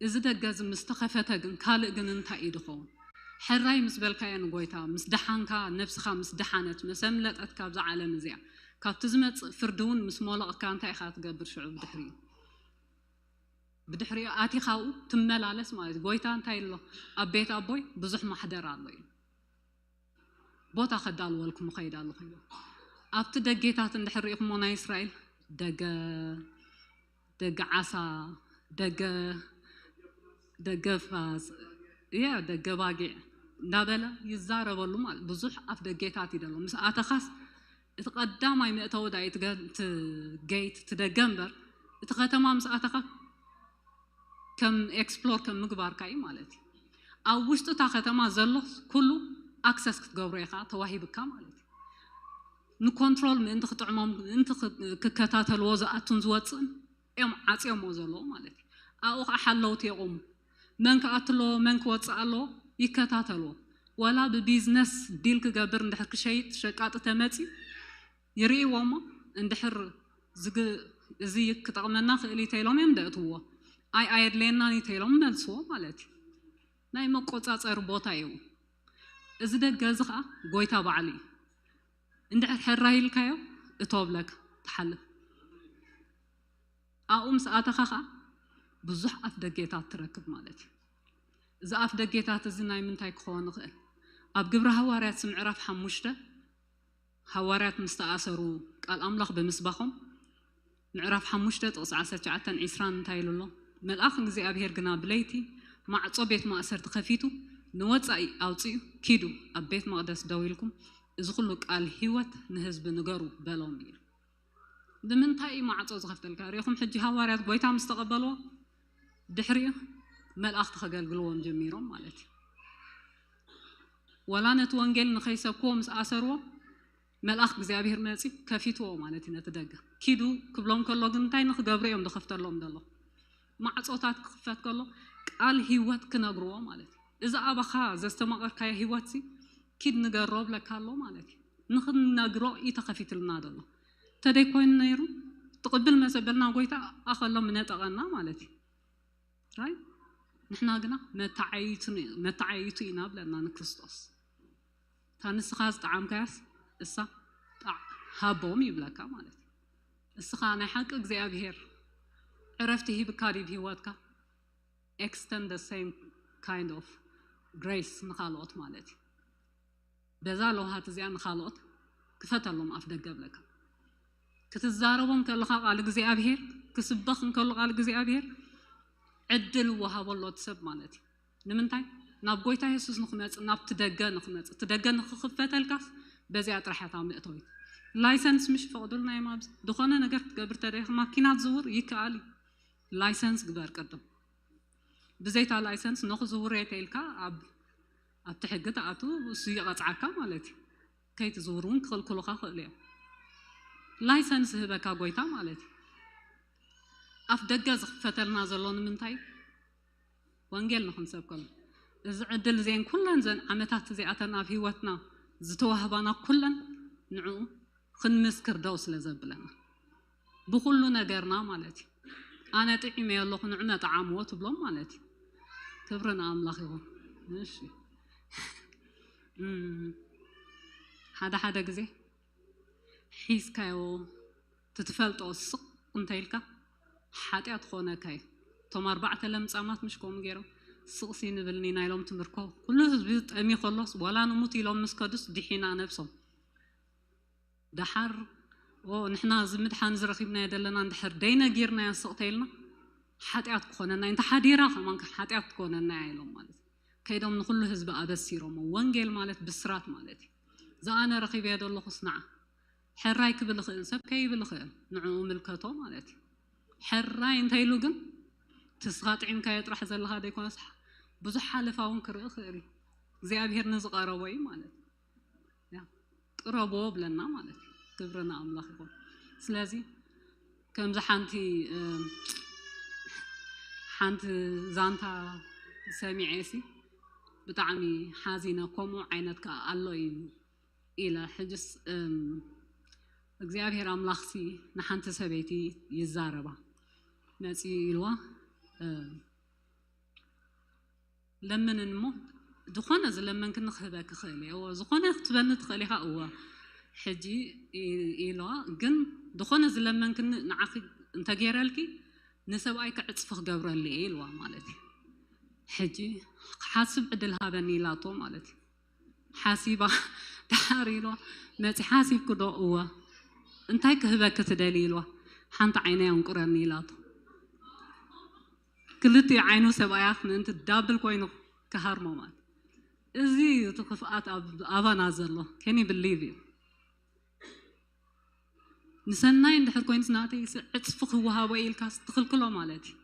እዚ ደገ እዚ ምስ ተኸፈተ ግን ካልእ ግን እንታይ እዩ ድኸውን? ሕራይ ምስ በልካዮ ንጎይታ፣ ምስ ደሓንካ፣ ነብስኻ ምስ ደሓነት፣ ምስ ኣምለጠት ካብዛ ዓለም እዚኣ፣ ካብቲ ዝመጽእ ፍርዲ እውን ምስ ሞለቕካ እንታይ ኢኻ ትገብር ሽዑ ብድሕሪኡ? ብድሕሪኡ ኣቲኻ ኣብኡ ትመላለስ ማለት እዩ። ጎይታ እንታይ ኣሎ? ኣብ ቤት ኣቦይ ብዙሕ ማሕደር ኣሎ እዩ። ቦታ ከዳልወልኩም እኸይድ ኣለኹ ኢሉ። ኣብቲ ደጌታት እንድሕር ርኢኹሞ ናይ እስራኤል ደገ ደገ ዓሳ ደገ ደገ ፋስ ያ ደገ ባጊዕ እንዳበለ ይዛረበሉ ማለት ብዙሕ ኣፍ ደጌታት ይደሎ። ምስ ኣተኻስ እቲ ቀዳማይ መእተዊ ዳ እቲ ገ- እቲ ገይት እቲ ደገ እምበር እቲ ከተማ ምስ ኣተኻ ከም ኤክስፕሎር ከም ምግባርካ እዩ ማለት እዩ። ኣብ ውሽጢ እታ ከተማ ዘሎ ኩሉ ኣክሰስ ክትገብሮ ኢኻ ተዋሂብካ ማለት እዩ። ንኮንትሮል ምእንቲ ክጥዕሞም ምእንቲ ክ- ክከታተልዎ ዝኣቱን ዝወፅእን እዮም ዓፅዮሞ ዘለዉ ማለት እዩ። ኣብኡ ከዓ ሓለውቲ የቑሙ። መን ክኣቱ ኣለዎ መን ክወፅእ ኣለዎ ይከታተልዎ። ወላ ብቢዝነስ ዲል ክገብር እንድሕር ክሸይጥ ሸቃጢ ተመፅዩ ይርእይዎ እሞ እንድሕር ዝግ- እዚ ክጠቕመና ክእል እዩ ተኢሎም እዮም ደእትዎ። ኣይ ኣየድለየናን እዩ ተኢሎም መልስዎ ማለት እዩ። ናይ መቆፃፀሪ ቦታ እዩ። እዚ ደገ እዚ ከዓ ጎይታ ባዕሉ እዩ። እንድሕር ሕራይ ኢልካዮ እቶ ብለካ ትሓልፍ። ኣብኡ ምስ ኣተኻ ከዓ ብዙሕ ኣፍ ደጌታት ትረክብ ማለት እዩ። እዚ ኣፍ ደጌታት እዚ ናይ ምንታይ ክኸውን ይኽእል? ኣብ ግብሪ ሃዋርያት ምዕራፍ ሓሙሽተ ሃዋርያት ምስ ተኣሰሩ ቃል ኣምላኽ ብምስባኾም ምዕራፍ ሓሙሽተ ጥቕሲ ዓሰርተ ትሽዓተን ዒስራን እንታይ ኢሉ ኣሎ? መልኣኽ እግዚኣብሔር ግና ብለይቲ ማዕጾ ቤት ማእሰርቲ ከፊቱ ንወጻኢ ኣውጺኡ ኪዱ ኣብ ቤት መቕደስ ደው ኢልኩም እዚ ኩሉ ቃል ህይወት ንህዝቢ ንገሩ በሎም ኢሉ። ንምንታይ እዩ ማዕጾ ዝኸፍተልካ? ሪኢኹም ሕጂ ሃዋርያት ጎይታ ምስ ተቐበልዎ ድሕሪኡ መልኣኽቲ ከገልግልዎም ጀሚሮም ማለት እዩ። ወላ ነቲ ወንጌል ንኸይሰብክዎ ምስ ኣሰርዎ መልኣኽ እግዚኣብሔር መፂ ከፊትዎ ማለት እዩ ነቲ ደገ። ኪዱ ክብሎም ከሎ ግን እንታይ ንክገብሩ እዮም ዝኸፍተሎም ዘሎ? ማዕፆታት ክኽፈት ከሎ ቃል ህይወት ክነግርዎ ማለት እዩ። እዚ ኣባኻ ዘስተማቐርካዮ ህይወት ሲ ኪድ ንገሮ ብለካ ኣሎ ማለት እዩ። ንክንነግሮ እዩ ተኸፊትልና ዘሎ። ተደይ ኮይኑ ነይሩ ትቕብል መሰበልና ጎይታ ኣኸሎ ምነጠቐና ማለት እዩ። ራይ ንሕና ግና መተዓይቱ ኢና ብለና ንክርስቶስ። እታ ንስኻ ዝጠዓምካያስ እሳ ጣዕ ሃቦም ይብለካ ማለት እዩ። እስኻ ናይ ሓቂ እግዚኣብሔር ዕረፍቲ ሂብካ ዲብ ህይወትካ extend the same kind of grace ንኻልኦት ማለት እዩ። በዛ ለውሃት እዚኣ ንኻልኦት ክፈተሎም ኣፍ ደገ ብለካ ክትዛረቦም ከለኻ ቃል እግዚኣብሔር ክስበኽ እንከሎ ቃል እግዚኣብሔር ዕድል ወሃቦ ኣሎ እቲ ሰብ ማለት እዩ። ንምንታይ ናብ ጎይታ የሱስ ንክመፅእ ናብቲ ደገ ንክመፅእ እቲ ደገ ንክክፈተልካስ በዚኣ ጥራሕ እያ እታ መእተዊት። ላይሰንስ ምሽ ፈቕዱልና እዮም ኣብዚ ዝኾነ ነገር ክትገብር ተደይኻ ማኪና ትዝውር ይከኣል እዩ። ላይሰንስ ግበር ቅድም ብዘይታ ላይሰንስ ነኽዝውር እየ ተኢልካ ኣብ ኣብቲ ሕጊ ተኣቱ እሱ ይቐፅዓካ ማለት እዩ። ከይትዝውር እውን ክኽልክሉኻ ክእሉ እዮም። ላይሰንስ ዝህበካ ጎይታ ማለት እዩ። ኣፍ ደገ ዝኽፈተልና ዘሎ ንምንታይ? ወንጌል ንኽንሰብከሉ። እዚ ዕድል እዚአን ኩለን ዘን ዓመታት እዚኣተን ኣብ ህይወትና ዝተዋህባና ኩለን ንዕኡ ክንምስክር ደው ስለ ዘብለና ብኩሉ ነገርና ማለት እዩ። ኣነ ጥዒመዮ ኣለኹ ንዑ መጠዓምዎ ትብሎም ማለት እዩ። ክብሪ ንኣምላኽ ይኹን። እሺ እም፣ ሓደ ሓደ ግዜ ሒዝካዮ ትትፈልጦ ስቕ እንተኢልካ ሓጢኣት ክኾነካ እዩ። እቶም ኣርባዕተ ለምጻማት ምሽ ከምኡ ገይሮም ስቕሲ ንብልኒ ናይሎም ትምርኮ ኩሉ ህዝቢ ጠሚ ከሎስ ዋላ ንሙት ኢሎም ምስ ከዱስ ድሒና ነብሶም ደሓር ንሕና እዚ ምድሓን ዝረኺብናዮ ዘለና እንድሕር ደይነጊርናዮ ስቕተ ኢልና ሓጢኣት ክኾነና፣ እንተ ሓዲራ ከማን ሓጢኣት ክኾነና ኢሎም ማለት እዩ። ከይዶም ንኹሉ ህዝቢ ኣበሲሮሞ። ወንጌል ማለት ብስራት ማለት እዩ። ዝኣነ ረኺበዮ ዘለኹስ ንዓ ሕራይ ክብል ይኽእል ሰብ ከይብል ይኽእል፣ ንዕኡ ምልከቶ ማለት እዩ። ሕራይ እንተ ኢሉ ግን ትስኻ ጥዒምካዮ ጥራሕ ዘለኻ ዘይኮነስ ብዙሕ ሓለፋ እውን ክርኢ ይኽእል እዩ። እግዚኣብሔር ንዝቐረቦ እዩ ማለት እዩ። ቅረቦ ብለና ማለት እዩ። ክብሪ ንኣምላኽ ይኹን። ስለዚ ከምዚ ሓንቲ ሓንቲ ዛንታ ሰሚዐ ሲ ብጣዕሚ ሓዚነ። ከምኡ ዓይነት ከዓ ኣሎ እዩ ኢለ። ሕጅስ እግዚኣብሔር ኣምላኽሲ ንሓንቲ ሰበይቲ ይዛረባ መፂኡ ኢልዋ። ለምንን እሞ ዝኾነ ዝለመንክኒ ክህበኪ ክእል እየ። እወ፣ ዝኾነ ክትበኒ ትኽእል ኢኻ። እወ፣ ሕጂ ኢልዋ። ግን ዝኾነ ዝለመንክኒ ንዓኺ እንተገይረልኪ ንሰብኣይ ክዕፅፊ ክገብረሉ እየ ኢልዋ ማለት እዩ። ሕጂ ሓስብ ዕድል ሃበኒ ኢላቶ ማለት እዩ። ሓሲባ ደሓር ኢልዋ መፂ ሓሲብኩ ዶ? እወ። እንታይ ክህበኪ ትደሊ ኢልዋ። ሓንቲ ዓይነይ ኣንቁረኒ ኢላቶ። ክልቲኡ ዓይኑ ሰብኣያ ምእንቲ ዳብል ኮይኑ ክሃርሞ ማለት እዚ እዩ እቲ ክፍኣት ኣብ ኣባና ዘሎ። ከኒ ብሊቭ እዩ። ንሰናይ እንድሕር ኮይኑ ናተይ ዕፅፊ ክወሃቦ ኢልካ ትኽልክሎ ማለት እዩ።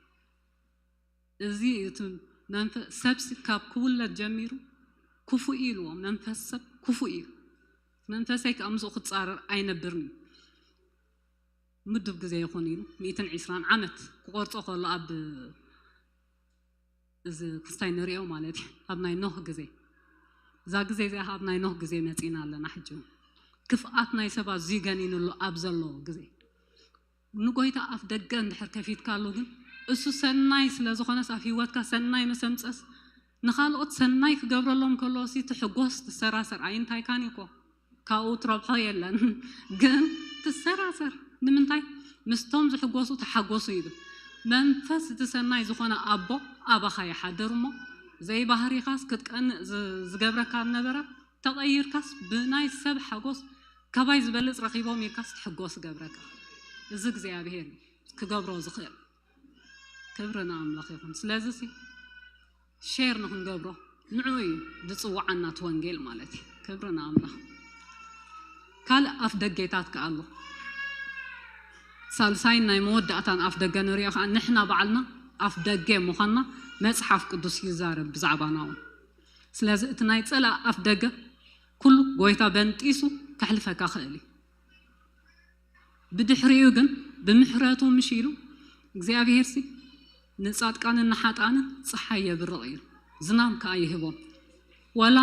እዚ እዩ እቲ መንፈ- ሰብሲ ካብ ክውለድ ጀሚሩ ክፉእ እዩ ኢልዎ። መንፈስ ሰብ ክፉእ እዩ። መንፈሰይ ከዓ ምስኡ ክፃረር ኣይነብርን እዩ። ምዱብ ግዜ ይኹን ኢሉ ሚእትን ዕስራን ዓመት ክቆርጾ ከሎ ኣብ እዚ ክስታይ ንሪኦ ማለት እዩ። ኣብ ናይ ኖህ ግዜ እዛ ግዜ እዚኣ ኣብ ናይ ኖህ ግዜ መፂና ኣለና። ሕጂ ክፍኣት ናይ ሰባት ዝገኒንሉ ኣብ ዘለዎ ግዜ ንጎይታ ኣፍ ደገ እንድሕር ከፊትካሉ ግን እሱ ሰናይ ስለ ዝኾነስ ኣብ ህይወትካ ሰናይ መሰምፀስ ንኻልኦት ሰናይ ክገብረሎም ከሎ ሲ ትሕጎስ ትሰራሰር ኣይንታይካን እኮ ካብኡ ትረብሖ የለን። ግን ትሰራሰር ንምንታይ? ምስቶም ዝሕጎሱ ተሓጎሱ ይብል መንፈስ እቲ ሰናይ ዝኾነ ኣቦ ኣባኻ ይሓድር እሞ ዘይባህሪኻስ ክትቀንእ ዝገብረካ ነበረ ተቐይርካስ ብናይ ሰብ ሓጎስ ካባይ ዝበልፅ ረኺቦም ኢልካስ ትሕጎስ ገብረካ። እዚ እግዚኣብሔር ክገብሮ ዝኽእል ክብሪ ንኣምላኽ ይኹን። ስለዚ ሲ ሼር ንክንገብሮ ንዑ እዩ ዝፅውዓና እቲ ወንጌል ማለት እዩ። ክብሪ ንኣምላኽ። ካልእ ኣፍ ደጌታት ከኣ ኣሎ። ሳልሳይን ናይ መወዳእታን ኣፍ ደገ ንሪኦ ከዓ ንሕና ባዕልና ኣፍ ደገ ምዃንና መፅሓፍ ቅዱስ ይዛረብ ብዛዕባና እውን። ስለዚ እቲ ናይ ፀላእ ኣፍ ደገ ኩሉ ጎይታ በንጢሱ ከሕልፈካ ክእል እዩ። ብድሕሪኡ ግን ብምሕረቱ ምሽ ኢሉ እግዚኣብሔር ሲ ንጻድቃንን ንሓጣንን ፀሓይ የብርቕ እዩ፣ ዝናም ከዓ ይህቦም። ወላ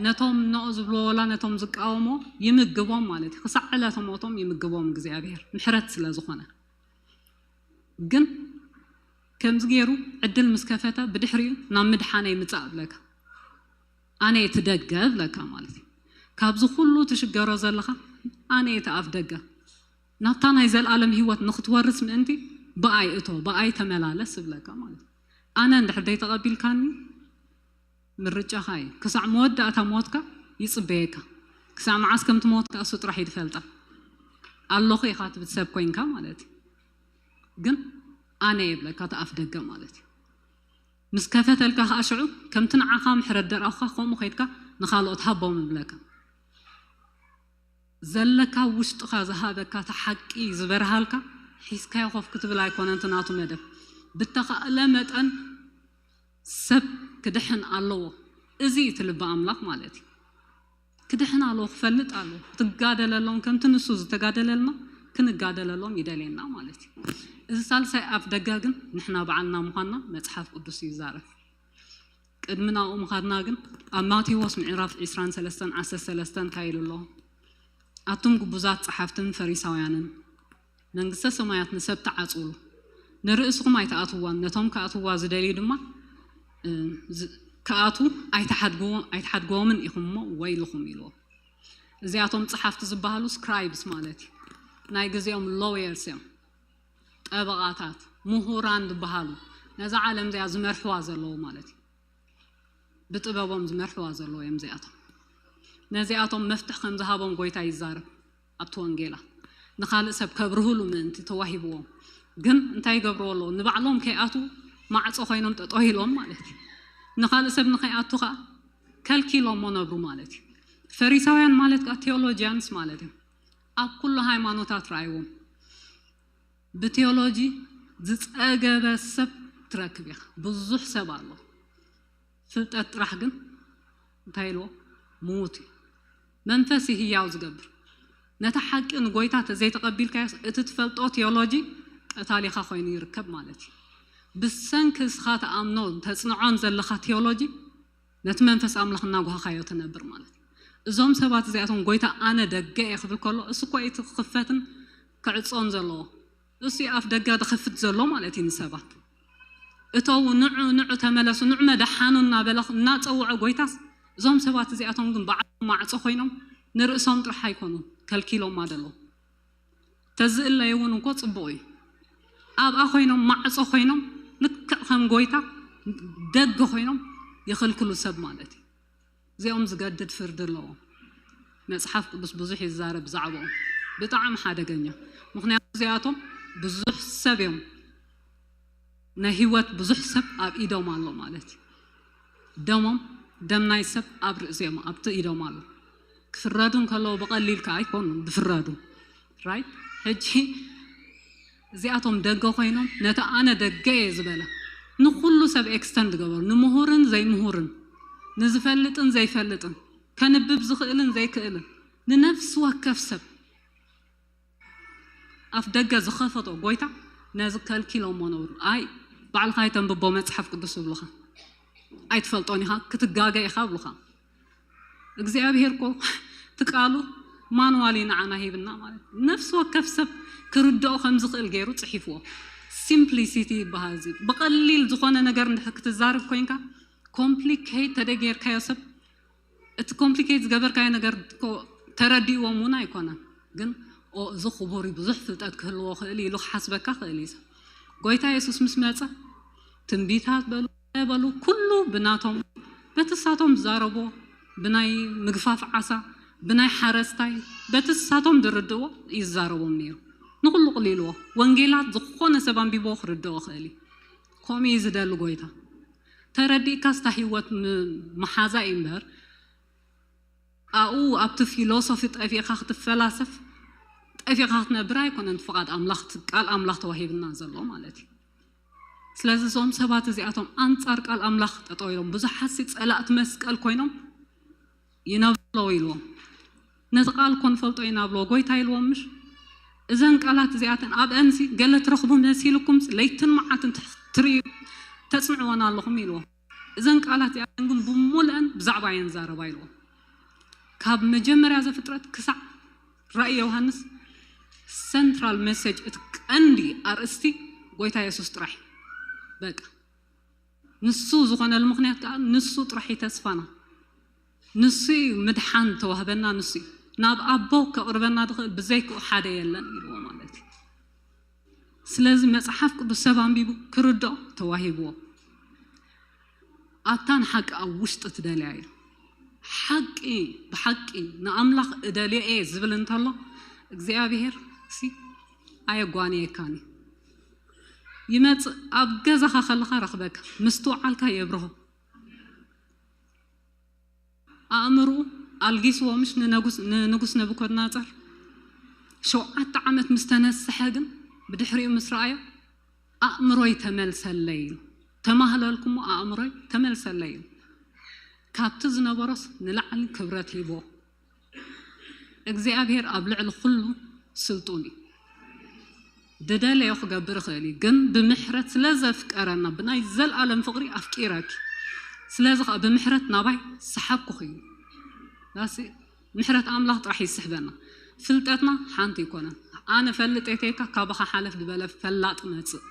ነቶም ነኦ ዝብሎ ወላ ነቶም ዝቃወሞ ይምግቦም ማለት እዩ። ክሳዕ ዕለተ ሞቶም ይምግቦም እግዚኣብሔር ምሕረት ስለ ዝኾነ። ግን ከምዚ ገይሩ ዕድል ምስ ከፈተ ብድሕሪኡ ናብ ምድሓነይ ምጻእ እብለካ። ኣነ እየ እቲ ደገ እብለካ ማለት እዩ። ካብዚ ኩሉ ትሽገሮ ዘለኻ ኣነ እየ እቲ ኣፍ ደገ። ናብታ ናይ ዘለኣለም ህይወት ንክትወርስ ምእንቲ ብኣይ እቶ፣ ብኣይ ተመላለስ እብለካ ማለት እዩ። ኣነ እንድሕር ደይተቐቢልካኒ ምርጫኻ እዩ። ክሳዕ መወዳእታ ሞትካ ይጽበየካ። ክሳዕ መዓስ ከም ትሞት ከኣ እሱ ጥራሕ እዩ ዝፈልጣ። ኣለኹ ኢኻ ትብል ሰብ ኮይንካ ማለት እዩ። ግን ኣነ የብለካ እቲ ኣፍ ደገ ማለት እዩ። ምስ ከፈተልካ ከኣ ሽዑ ከምቲ ንዓኻ ምሕረት ደርኣኹካ ከምኡ ከይድካ ንኻልኦት ሃቦም ይብለካ። ዘለካ ውሽጥኻ ዝሃበካ እቲ ሓቂ ዝበርሃልካ ሒዝካዮ ኮፍ ክትብል ኣይኮነን እቲ ናቱ መደብ። ብተኻእለ መጠን ሰብ ክድሕን ኣለዎ። እዚ እዩ እቲ ልቢ ኣምላኽ ማለት እዩ። ክድሕን ኣለዎ፣ ክፈልጥ ኣለዎ። ክትጋደለሎም ከምቲ ንሱ ዝተጋደለልና ክንጋደለሎም ይደልየና ማለት እዩ። እዚ ሳልሳይ ኣፍ ደገ ግን ንሕና ባዕልና ምዃንና መጽሓፍ ቅዱስ እዩ ይዛረብ። ቅድሚ ናብኡ ምኻድና ግን ኣብ ማቴዎስ ምዕራፍ ዕስራን ሰለስተን ዓሰርተ ሰለስተን እንታይ ኢሉ ኣሎ? ኣቱም ግቡዛት ጸሓፍትን ፈሪሳውያንን መንግስተ ሰማያት ንሰብ ትዓጽውሉ ንርእስኹም ኣይትኣትዋን ነቶም ክኣትዋ ዝደልዩ ድማ ክኣትዉ ኣይትሓድጎምን ኢኹምሞ ወይልኹም ኢልዎ። እዚኣቶም ጸሓፍቲ ዝበሃሉ ስክራይብስ ማለት እዩ። ናይ ግዜኦም ሎየርስ እዮም፣ ጠበቓታት፣ ምሁራን ዝበሃሉ ነዛ ዓለም እዚኣ ዝመርሕዋ ዘለዉ ማለት እዩ። ብጥበቦም ዝመርሕዋ ዘለዉ እዮም እዚኣቶም። ነዚኣቶም መፍትሕ ከም ዝሃቦም ጎይታ ይዛረብ። ኣብቲ ወንጌላት ንኻልእ ሰብ ከብርህሉ ምእንቲ ተዋሂብዎም። ግን እንታይ ይገብርዎ ኣለዉ? ንባዕሎም ከይኣትዉ ማዕጾ ኮይኖም ጠጠው ኢሎም ማለት እዩ። ንኻልእ ሰብ ንኸይኣቱ ከዓ ከልኪሎሞ ነብሩ ማለት እዩ። ፈሪሳውያን ማለት ከዓ ቴዎሎጂያንስ ማለት እዮም። ኣብ ኩሉ ሃይማኖታት ረኣይዎም። ብቴዎሎጂ ዝጸገበ ሰብ ትረክብ ኢኻ። ብዙሕ ሰብ ኣሎ። ፍልጠት ጥራሕ ግን እንታይ ኢልዎ? ምዉት እዩ። መንፈስ እዩ ህያው ዝገብር። ነቲ ሓቂ ንጎይታ ተዘይተቐቢልካዮስ እቲ ትፈልጦ ቴዎሎጂ ቀታሊኻ ኮይኑ ይርከብ ማለት እዩ። ብሰንኪ እስኻ ተኣምኖ ተጽንዖን ዘለኻ ቴዎሎጂ ነቲ መንፈስ ኣምላኽ እናጓሃኻዮ ትነብር ማለት እዩ። እዞም ሰባት እዚኣቶም ጎይታ ኣነ ደገ እየ ክብል ከሎ እሱ እኮ እዩ እቲ ክኽፈትን ክዕጾን ዘለዎ። እሱ እዩ ኣፍ ደገ ዝኸፍት ዘሎ ማለት እዩ ንሰባት። እተው ንዑ ንዑ ተመለሱ ንዑ መድሓኑ እናበለ እናጸውዖ ጎይታስ እዞም ሰባት እዚኣቶም ግን ባዕሎም ማዕጾ ኮይኖም ንርእሶም ጥራሕ ኣይኮኑን ከልኪሎማ ዘለዉ። ተዝእለዩ እውን እንኮ ጽቡቕ እዩ። ኣብኣ ኮይኖም ማዕጾ ኮይኖም ልክዕ ከም ጎይታ ደገ ኮይኖም ይኽልክሉ ሰብ ማለት እዩ። እዚኦም ዝገድድ ፍርዲ ኣለዎም። መጽሓፍ ቅዱስ ብዙሕ ይዛረብ ብዛዕባኦም። ብጣዕሚ ሓደገኛ። ምኽንያቱ እዚኣቶም ብዙሕ ሰብ እዮም፣ ናይ ህይወት ብዙሕ ሰብ ኣብ ኢዶም ኣሎ ማለት እዩ። ደሞም ደም ናይ ሰብ ኣብ ርእሲኦም ኣብቲ ኢዶም ኣሎ። ክፍረዱ እንከለዉ ብቐሊል ከኣ ኣይኮኑን ዝፍረዱ። ራይት? ሕጂ እዚኣቶም ደገ ኮይኖም ነቲ ኣነ ደገ እየ ዝበለ ንኹሉ ሰብ ኤክስተንድ ገበሩ፣ ንምሁርን ዘይምሁርን፣ ንዝፈልጥን ዘይፈልጥን፣ ከንብብ ዝኽእልን ዘይክእልን፣ ንነፍሲ ወከፍ ሰብ ኣፍ ደገ ዝኸፈቶ ጎይታ ነዚ ከልኪሎሞ ነብሩ። ኣይ ባዕልኻ ኣይተንብቦ መጽሓፍ ቅዱስ ይብሉኻ፣ ኣይትፈልጦን ኢኻ፣ ክትጋገ ኢኻ ይብሉኻ። እግዚኣብሄር እኮ እቲ ቃሉ ማንዋል እዩ ንዓና ሂብና ማለት እዩ። ነፍሲ ወከፍ ሰብ ክርድኦ ከም ዝኽእል ገይሩ ጽሒፍዎ። ሲምፕሊሲቲ ይበሃል እዚ። ብቐሊል ዝኾነ ነገር እንድሕር ክትዛረብ ኮይንካ ኮምፕሊኬት ተደጌርካዮ ሰብ እቲ ኮምፕሊኬት ዝገበርካዮ ነገር እኮ ተረዲእዎም እውን ኣይኮነን። ግን ኦ እዚ ክቡር እዩ ብዙሕ ፍልጠት ክህልዎ ክእል ኢሉ ክሓስበካ ክእል እዩ ሰብ። ጎይታ የሱስ ምስ መጸ ትንቢታት በሉ በሉ ኩሉ ብናቶም በቲ ሳቶም ዝዛረቦ ብናይ ምግፋፍ ዓሳ ብናይ ሓረስታይ በቲ ሳቶም ዝርድእዎ ይዛረቦም ነይሩ። ንኩሉ ቅሊልዎ ወንጌላት ዝኾነ ሰብ ኣንቢቦ ክርድኦ ክእል እዩ። ከምኡ እዩ ዝደሊ ጎይታ። ተረዲእካስ እታ ህይወት ም- መሓዛ እዩ እምበር ኣብኡ ኣብቲ ፊሎሶፊ ጠፊእካ ክትፈላሰፍ ጠፊእካ ክትነብር ኣይኮነን ፍቓድ ኣምላኽ እቲ ቃል ኣምላኽ ተዋሂብና ዘሎ ማለት እዩ። ስለዚ እዞም ሰባት እዚኣቶም ኣንጻር ቃል ኣምላኽ ጠጠው ኢሎም ብዙሓት ሲ ጸላእቲ መስቀል ኮይኖም ይነብሩ ኣለዉ ኢልዎም። ነቲ ቃል እኮ ንፈልጦ ኢና ብሎ ጎይታ ኢልዎም ምሽ? እዘን ቃላት እዚኣተን ኣብአንሲ ገለ ትረኽቡ መሲልኩም ለይትን መዓትን ትሕ- ትርእዩ ተጽንዕወን ኣለኹም ኢልዎም። እዘን ቃላት እዚኣተን ግን ብሙሉአን ብዛዕባ እየን ዛረባ ኢልዎም። ካብ መጀመርያ ዘፍጥረት ክሳዕ ራእይ ዮሃንስ ሰንትራል መሴጅ እቲ ቀንዲ ኣርእስቲ ጎይታ የሱስ ጥራሕ እዩ። በቃ ንሱ ዝኾነሉ ምኽንያት ከዓ ንሱ ጥራሕ እዩ ተስፋና። ንሱ እዩ ምድሓን ተዋህበና ንሱ እዩ። ናብ ኣቦ ከቕርበና ዝኽእል ብዘይክኡ ሓደ የለን ኢልዎ ማለት እዩ። ስለዚ መፅሓፍ ቅዱስ ሰብ ኣንቢቡ ክርድኦ ተዋሂብዎ። ኣታ ንሓቂ ኣብ ውሽጢ ትደልያ እዩ። ሓቂ ብሓቂ ንኣምላኽ እደልዮ እየ ዝብል እንተሎ እግዚኣብሔር ሲ ኣየጓንየካን እዩ። ይመፅእ ኣብ ገዛኻ ከለኻ ረኽበካ ምስትውዓልካ የብርሆ። ኣእምርኡ ኣልጊስዎ ምሽ ንነጉስ- ንንጉስ ነቡኮድናጸር ሸውዓተ ዓመት ምስ ተነስሐ ግን ብድሕሪኡ ምስ ረኣዮ ኣእምሮይ ተመልሰለይ ኢሉ ተማህለልኩሞ ኣእምሮይ ተመልሰለይ ኢሉ ካብቲ ዝነበሮስ ንላዕሊ ክብረት ሂቦ እግዚኣብሔር ኣብ ልዕሊ ኩሉ ስልጡን እዩ። ድደለዮ ክገብር ይኽእል እዩ ግን ብምሕረት ስለ ዘፍቀረና ብናይ ዘለኣለም ፍቕሪ ኣፍቂረኪ ስለዚ ከዓ ብምሕረት ናባይ ሰሓብኩኺ እዩ። ዳሲ ምሕረት ኣምላኽ ጥራሕ ይስሕበና። ፍልጠትና ሓንቲ ይኮነን። ኣነ ፈልጥ የተይካ ካባኻ ሓለፍ ዝበለ ፈላጥ መፅእ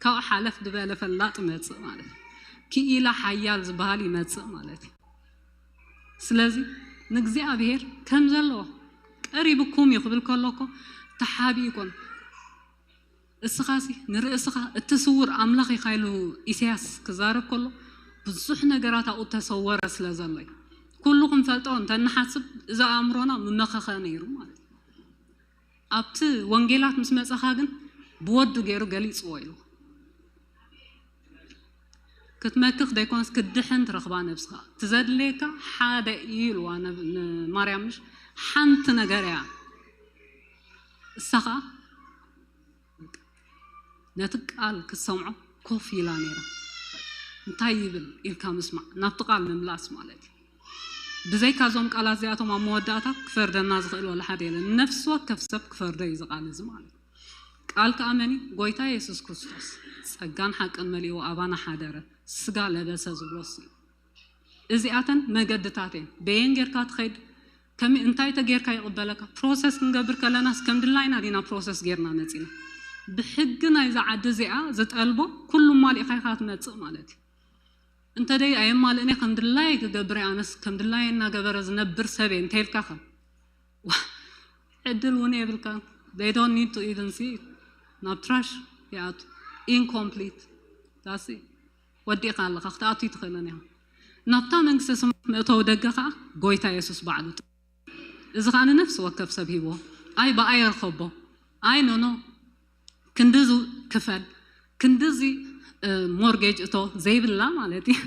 ካብ ሓለፍ ዝበለ ፈላጥ መፅእ ማለት እዩ። ክኢላ ሓያል ዝበሃል ይመፅእ ማለት እዩ። ስለዚ ንእግዚኣብሔር ከም ዘለዎ ቀሪብኩም እዩ ክብል ከሎ እኮ ተሓቢኡ ይኮን። እስኻሲ ንርእስኻ እቲ ስውር ኣምላኽ ኢኻ ኢሉ ኢሳያስ ክዛረብ ከሎ ብዙሕ ነገራት ኣብኡ ተሰወረ ስለ ዘሎ እዩ። ኩሉ ክንፈልጦ እንተንሓስብ እዚ ኣእምሮና ምመኸኸ ነይሩ ማለት እዩ። ኣብቲ ወንጌላት ምስ መጸኻ ግን ብወዱ ገይሩ ገሊጽዎ ኢሉ ክትመክኽ ዘይኮነስ ክትድሕን ትረኽባ ነብስኻ። ትዘድልየካ ሓደ እዩ ኢልዋ ነብ- ንማርያም፣ ምሽ ሓንቲ ነገር እያ። እሳ ኸዓ ነቲ ቃል ክትሰምዖ ኮፍ ኢላ ነይራ። እንታይ ይብል ኢልካ ምስማዕ፣ ናብቲ ቃል ምምላስ ማለት እዩ። ብዘይካ እዞም ቃላት እዚኣቶም ኣብ መወዳእታ ክፈርደና ዝኽእል ወላ ሓደ የለን። ነፍሲ ወከፍ ሰብ ክፈርዶ እዩ እዚ ቃል እዚ ማለት እዩ። ቃል ከኣ መን እዩ? ጎይታ የሱስ ክርስቶስ ጸጋን ሓቅን መሊኡ ኣባና ሓደረ፣ ስጋ ለበሰ ዝብሎ እሱ እዩ። እዚኣተን መገድታት እየን። በየን ጌርካ ትኸይድ፣ ከመይ እንታይ ተጌርካ ይቕበለካ? ፕሮሰስ ክንገብር ከለናስ ከም ድላይና ዲና ፕሮሰስ ጌርና መጺና? ብሕጊ ናይዛ ዓዲ እዚኣ ዝጠልቦ ኩሉ ማሊእካ ኢኻ ትመጽእ ማለት እዩ። እንተ ደይ ኣየማልእን እየ፣ ከም ድላየ ክገብር እየ፣ ኣነስ ከም ድላየ እናገበረ ዝነብር ሰብ እየ እንተይልካ ኸ ዕድል እውን የብልካ። They don't need to even see it። ናብ ትራሽ ይኣቱ። ኢንኮምፕሊት ዳሲ ወዲእካ ኣለኻ፣ ክትኣቱ ይትኽእልን ኢኻ። ናብታ መንግስተ ሰማያት መእተዊ ደገ ከዓ ጎይታ የሱስ ባዕሉ ጥ- እዚ ከዓ ንነፍሲ ወከፍ ሰብ ሂብዎ። ኣይ ብኣይ ርኸቦ፣ ኣይ ኖኖ ክንድዚ ክፈል፣ ክንድዚ ሞርጌጅ እቶ ዘይብላ ማለት እዩ።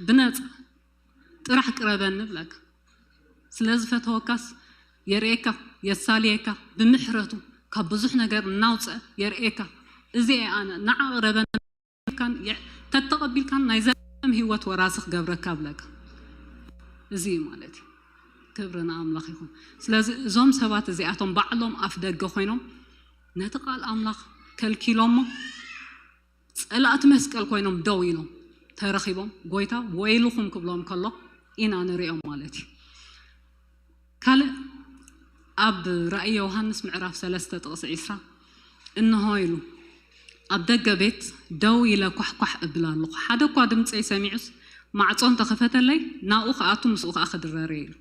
ብነፃ ጥራሕ ቅረበኒ ብለካ። ስለ ዝፈተወካስ የርእየካ፣ የሳልየካ፣ ብምሕረቱ ካብ ብዙሕ ነገር እናውፀ የርእየካ። እዚ እየ ኣነ፣ ንዓ ቅረበኒ ኢልካን የ- ተተቐቢልካን ናይ ዘለም ህይወት ወራሲ ክገብረካ ብለካ። እዚ እዩ ማለት እዩ። ክብሪ ንኣምላኽ ይኹን። ስለዚ እዞም ሰባት እዚኣቶም ባዕሎም ኣፍ ደገ ኮይኖም ነቲ ቃል ኣምላኽ ከልኪሎሞ ጸላእቲ መስቀል ኮይኖም ደው ኢሎም ተረኺቦም ጎይታ ወይልኹም ክብሎም ከሎ ኢና ንሪኦም ማለት እዩ። ካልእ ኣብ ራእይ ዮሃንስ ምዕራፍ ሰለስተ ጥቕሲ ዒስራ እንሆ ኢሉ ኣብ ደገ ቤት ደው ኢለ ኳሕኳሕ እብል ኣለኹ። ሓደ እኳ ድምፀይ ሰሚዑስ ማዕጾ እንተኸፈተለይ ናብኡ ክኣቱ ምስኡ ከዓ ክድረር እየ ኢሉ።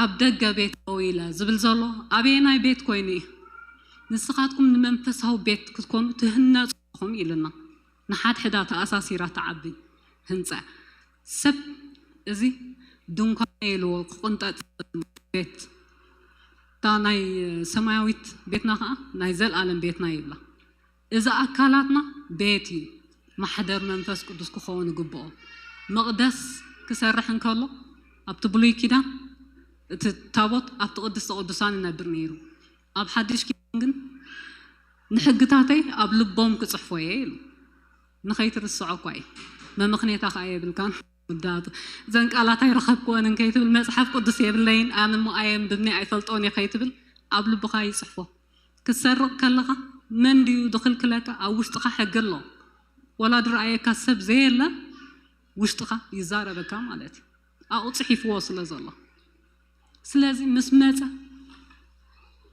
ኣብ ደገ ቤት ደው ኢለ ዝብል ዘሎ ኣበየናይ ቤት ኮይኑ እዩ? ንስኻትኩም ንመንፈሳዊ ቤት ክትኮኑ ትህነጹ ኢኹም ኢሉና። ንሓድሕዳ ተኣሳሲራ ትዓቢ ህንጻ ሰብ እዚ ድንኳን ኢልዎ ክቕንጠጥ ቤት እታ ናይ ሰማያዊት ቤትና ከዓ ናይ ዘለኣለም ቤትና ይብላ። እዚ ኣካላትና ቤት እዩ፣ ማሕደር መንፈስ ቅዱስ ክኸውን ይግብኦ። መቕደስ ክሰርሕ እንከሎ ኣብቲ ብሉይ ኪዳን እቲ ታቦት ኣብቲ ቅድስተ ቅዱሳን ይነብር ነይሩ። ኣብ ሓድሽ ኪዳን ግን ንሕግታተይ ኣብ ልቦም ክጽሕፎ እየ ኢሉ። ንኸይትርስዖ እኳ እዩ። መምኽኔታ ከኣ የብልካን። ወዳቱ እዘን ቃላት ኣይረኸብክወንን ከይትብል፣ መጽሓፍ ቅዱስ የብለይን ኣነ እሞ ኣየንብብኒ ኣይፈልጦን እየ ከይትብል፣ ኣብ ልብኻ ይጽሕፎ። ክትሰርቕ ከለኻ መን ድዩ ዝኽልክለካ? ኣብ ውሽጥኻ ሕጊ ኣሎ። ወላ ዝረኣየካ ሰብ ዘየለ ውሽጥኻ ይዛረበካ ማለት እዩ። ኣብኡ ጽሒፍዎ ስለ ዘሎ። ስለዚ ምስ መጸ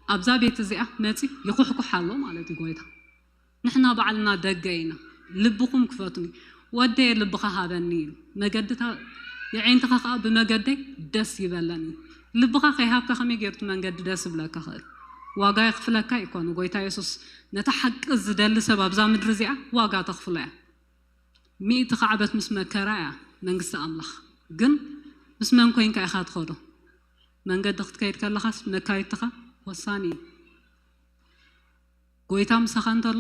ኣብዛ ቤት እዚኣ መጺ ይኹሕኩሕ ኣሎ ማለት እዩ ጎይታ። ንሕና ባዕልና ደገ ኢና። ልብኹም ክፈቱኒ። ወደየ ልብኻ ሃበኒ ኢሉ። መገድታ የዒንትኻ ከኣ ብመገደይ ደስ ይበለኒ። ልብኻ ከይሃብካ ከመይ ገይሩ እቲ መንገዲ ደስ ይብለካ ክእል? ዋጋ የኽፍለካ ይኮኑ። ጎይታ የሱስ ነታ ሓቂ ዝደሊ ሰብ ኣብዛ ምድሪ እዚኣ ዋጋ ተኽፍሎ እያ። ሚእቲ ካዕበት ምስ መከራ እያ መንግስቲ ኣምላኽ። ግን ምስ መን ኮይንካ ኢኻ ትኸዶ? መንገዲ ክትከይድ ከለኻስ መካይድትኻ ወሳኒ እዩ። ጎይታ ምሳኻ እንተሎ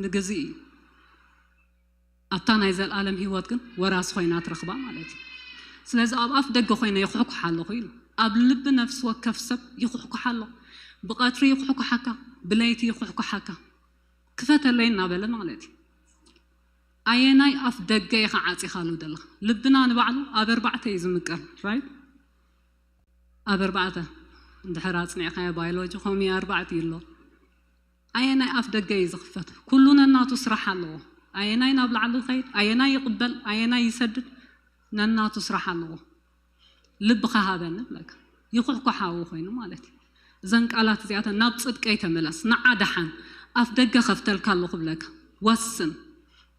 ንግዚ እዩ። ኣብታ ናይ ዘለኣለም ህይወት ግን ወራሲ ኮይና ትረኽባ ማለት እዩ። ስለዚ ኣብ ኣፍ ደገ ኮይነ ይኹሕኩሕ ኣለኹ ኢሉ። ኣብ ልቢ ነፍሲ ወከፍ ሰብ ይኹሕኩሕ ኣሎ። ብቐትሪ ይኹሕኩሓካ፣ ብለይቲ ይኹሕኩሓካ። ክፈተለይ እናበለ ማለት እዩ። ኣየናይ ኣፍ ደገ ኢኻ ዓፂኻሉ ዘለኻ? ልብና ንባዕሉ ኣብ ኣርባዕተ እዩ ዝምቀል፣ ራይት? ኣብ ኣርባዕተ እንድሕር ኣፅኒዕካዮ ባዮሎጂ ከምኡ ኣርባዕተ እዩ ኣሎ። ኣየናይ ኣፍ ደገ እዩ ዝኽፈት? ኩሉ ነናቱ ስራሕ ኣለዎ። ኣየናይ ናብ ላዕሊ ይኸይድ፣ ኣየናይ ይቕበል፣ ኣየናይ ይሰድድ፣ ነናቱ ስራሕ ኣለዎ። ልብኻ ሃበኒ ብለካ ይኹሕኳሕ ኣብኡ ኮይኑ ማለት እዩ። እዘን ቃላት እዚኣተን ናብ ጽድቀይ ተመለስ፣ ንዓ ደሓን ኣፍ ደገ ከፍተልካ ኣለኹ ብለካ ወስን።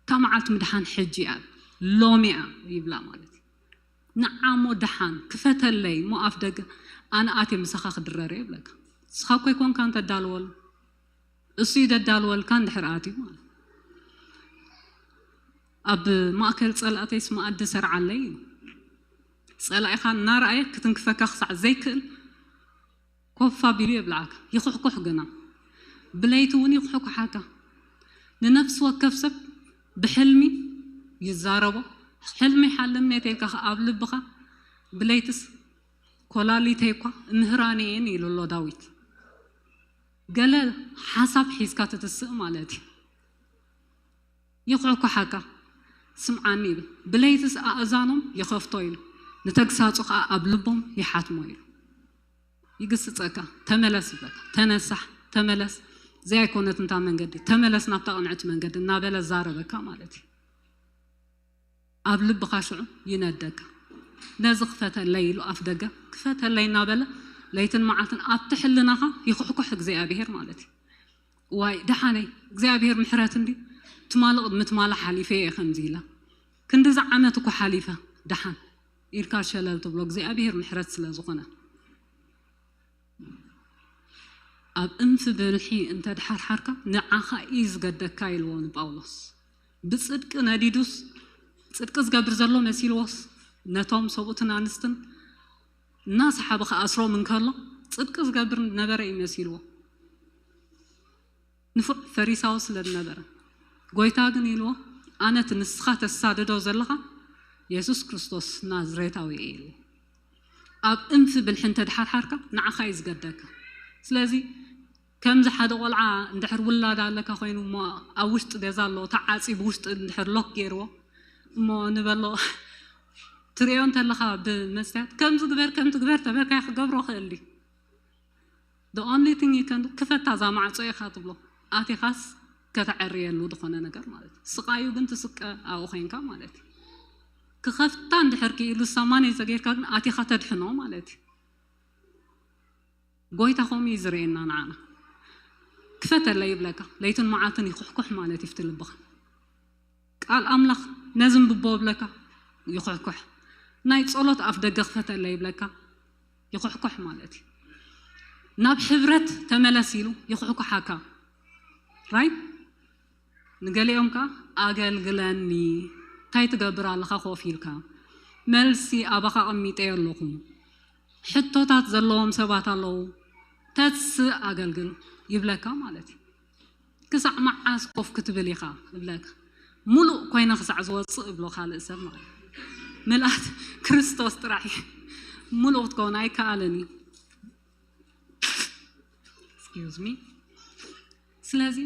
እታ መዓልቲ ምድሓን ሕጂ እያ፣ ሎሚ እያ ይብላ ማለት እዩ። ንዓ እሞ ደሓን ክፈተለይ እሞ ኣፍ ደገ ኣነ ኣትየ ምሳኻ ክድረር እየ ይብለካ። ንስኻ እኮ ኣይኮንካን ተዳልወሉ፣ እሱ እዩ ደዳልወልካ እንድሕር ኣትዩ ማለት። ኣብ ማእከል ጸላእተይስ መኣዲ ሰርዓለይ እዩ። ጸላኢኻ እናረኣየ ክትንክፈካ ክሳዕ ዘይክእል ኮፍ ኣቢሉ የብልዓካ፣ ይኹሕኩሕ ግና። ብለይቲ እውን ይኹሕኩሓካ። ንነፍሲ ወከፍ ሰብ ብሕልሚ ይዛረቦ። ሕልሚ ሓልም ኔቴልካ ኣብ ልብኻ፣ ብለይትስ ኮላሊተይ እኳ እምህራን እየን ኢሉ ኣሎ ዳዊት። ገለ ሓሳብ ሒዝካ ትትስእ ማለት እዩ። ይኹሕኩሓካ፣ ስምዓኒ ይብል። ብለይትስ ኣእዛኖም ይኸፍቶ ኢሉ፣ ንተግሳጹ ኸኣ ኣብ ልቦም ይሓትሞ ኢሉ። ይግስጸካ፣ ተመለስ ይብለካ፣ ተነሳሕ፣ ተመለስ፣ እዚኣ ኣይኮነትን እታ መንገዲ፣ ተመለስ ናብታ ቅንዕቲ መንገዲ እናበለ ዛረበካ ማለት እዩ። ኣብ ልብኻ ሽዑ ይነደካ። ነዚ ክፈተለይ ኢሉ ኣፍ ደገ ክፈተለይ እናበለ ለይትን መዓልትን ኣብቲ ሕልናኻ ይኹሕኩሕ እግዚኣብሔር ማለት እዩ። ዋይ ደሓነይ፣ እግዚኣብሔር ምሕረት እንዲ ትማሊ ቅድሚ ትማሊ ሓሊፈ እየ ከምዚ ኢላ፣ ክንድዚ ዓመት እኮ ሓሊፈ፣ ደሓን ኢልካ ሸለል ትብሎ እግዚኣብሔር ምሕረት ስለ ዝኾነ። ኣብ እንፊ ብልሒ እንተ ድሓርሓርካ ንዓኻ እዩ ዝገደካ ኢልዎ ንጳውሎስ። ብጽድቂ ነዲዱስ ጽድቂ ዝገብር ዘሎ መሲልዎስ ነቶም ሰብኡትን ኣንስትን እናሰሓበ ክኣስሮም እንከሎ ጽድቂ ዝገብር ነበረ እዩ መሲልዎ። ንፉዕ ፈሪሳዊ ስለ ዝነበረ፣ ጎይታ ግን ኢልዎ፣ ኣነ እቲ ንስኻ ተሳድዶ ዘለኻ የሱስ ክርስቶስ ናዝሬታዊ እየ ኢልዎ። ኣብ እንፊ ብልሒ እንተ ድሓርሓርካ ንዓኻ እዩ ዝገደካ። ስለዚ ከምዚ ሓደ ቆልዓ እንድሕር ውላድ ኣለካ ኮይኑ እሞ ኣብ ውሽጢ ገዛ ኣሎ ተዓፂ ብውሽጢ እንድሕር ሎክ ገይርዎ እሞ ንበሎ ትሪኦ እንተለኻ ብመስትያት ከምዚ ግበር ከምዚ ግበር ተበልካዮ ክገብሮ ክእል ድዩ? The only thing you can do ክፈታ እዛ ማዕጾ ኢኻ ትብሎ። ኣቲኻስ ከተዐርየሉ ዝኾነ ነገር ማለት እዩ። ስቃዩ ግን ትስቀ ኣብኡ ኮይንካ ማለት እዩ። ክኸፍታ እንድሕር ክኢሉ ሰማንያ ዘጌርካ ግን ኣቲኻ ተድሕኖ ማለት እዩ። ጎይታ ከምኡ እዩ ዝርእየና ንዓና። ክፈተለይ ይብለካ፣ ለይትን መዓልትን ይኹሕኩሕ ማለት እዩ ፍቲ ልብኻ። ቃል ኣምላኽ ነዚ እንብቦ ብለካ ይኹሕኩሕ። ናይ ጸሎት ኣፍ ደገ ክፈተለይ ይብለካ ይኹሕኩሕ ማለት እዩ። ናብ ሕብረት ተመለስ ኢሉ ይኹሕኩሓካ። ራይት? ንገሊኦም ከኣ ኣገልግለኒ፣ እንታይ ትገብር ኣለኻ ኮፍ ኢልካ? መልሲ ኣባኻ ኣቐሚጠዮ ኣለኹ። ሕቶታት ዘለዎም ሰባት ኣለዉ። ተስእ ኣገልግል ይብለካ ማለት እዩ። ክሳዕ መዓስ ኮፍ ክትብል ኢኻ እብለካ። ሙሉእ ኮይነ ክሳዕ ዝወፅእ እብሎ ካልእ ሰብ ማለት እዩ። ምልኣት ክርስቶስ ጥራሕ እዩ። ሙሉእ ክትከውን ኣይከኣልን እዩ። Excuse me። ስለዚ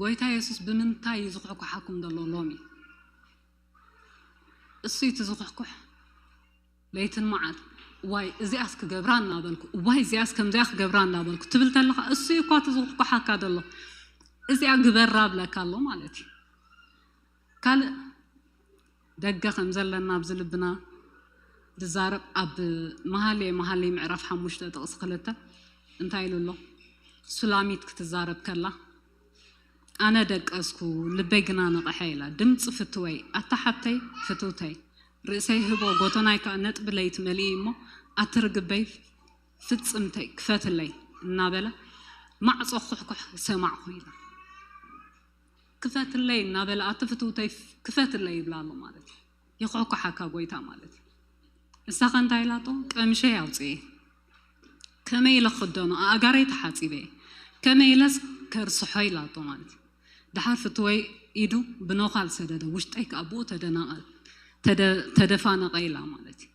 ጎይታ የሱስ ብምንታይ እዩ ዝኹሕኩሓኩም ዘሎ ሎሚ? እሱ እቲ ዝኹሕኩሕ ለይትን መዓል። እዋይ እዚኣስ ክገብራ እናበልኩ፣ እዋይ እዚኣስ ከምዚኣ ክገብራ እናበልኩ ትብል ተለኻ እሱ እዩ እኳ እቲ ዝኹሕኩሓካ ዘሎ። እዚኣ ግበራ ብለካ ኣሎ ማለት እዩ። ካልእ ደገ ከም ዘለና ኣብዚ ልብና ዝዛረብ ኣብ መሃሌ መሃሌ ምዕራፍ ሓሙሽተ ጥቕሲ ክልተ እንታይ ኢሉ ኣሎ? ሱላሚት ክትዛረብ ከላ ኣነ ደቀስኩ ልበይ ግና ነቐሐ ኢላ። ድምፂ ፍትወይ ኣታ ሓብተይ ፍትውተይ ርእሰይ ህቦ ጎተናይ ከዓ ነጥቢ ለይቲ መሊኡ እሞ ኣቲ ርግበይ ፍፅምተይ ክፈትለይ እናበለ ማዕፆ ኩሕኩሕ ሰማዕኩ ኢላ። ክፈትለይ እናበለ ኣቲ ፍትውተይ ክፈትለይ ይብላ ኣሎ ማለት እዩ። ይኹሕኩሓካ ጎይታ ማለት እዩ። እሳኸ እንታይ ኢላቶ? ቀምሸይ ኣውፅኤ ከመይ ኢለ ክኽደኖ ኣእጋረይ ተሓፂበ ከመይ ኢለስ ከርስሖ ኢላቶ ማለት እዩ። ድሓር ፍትወይ ኢዱ ብነዃል ሰደደ ውሽጠይ ከዓ ብኡ ተደናቐ ተደ- ተደፋነቐ ኢላ ማለት እዩ።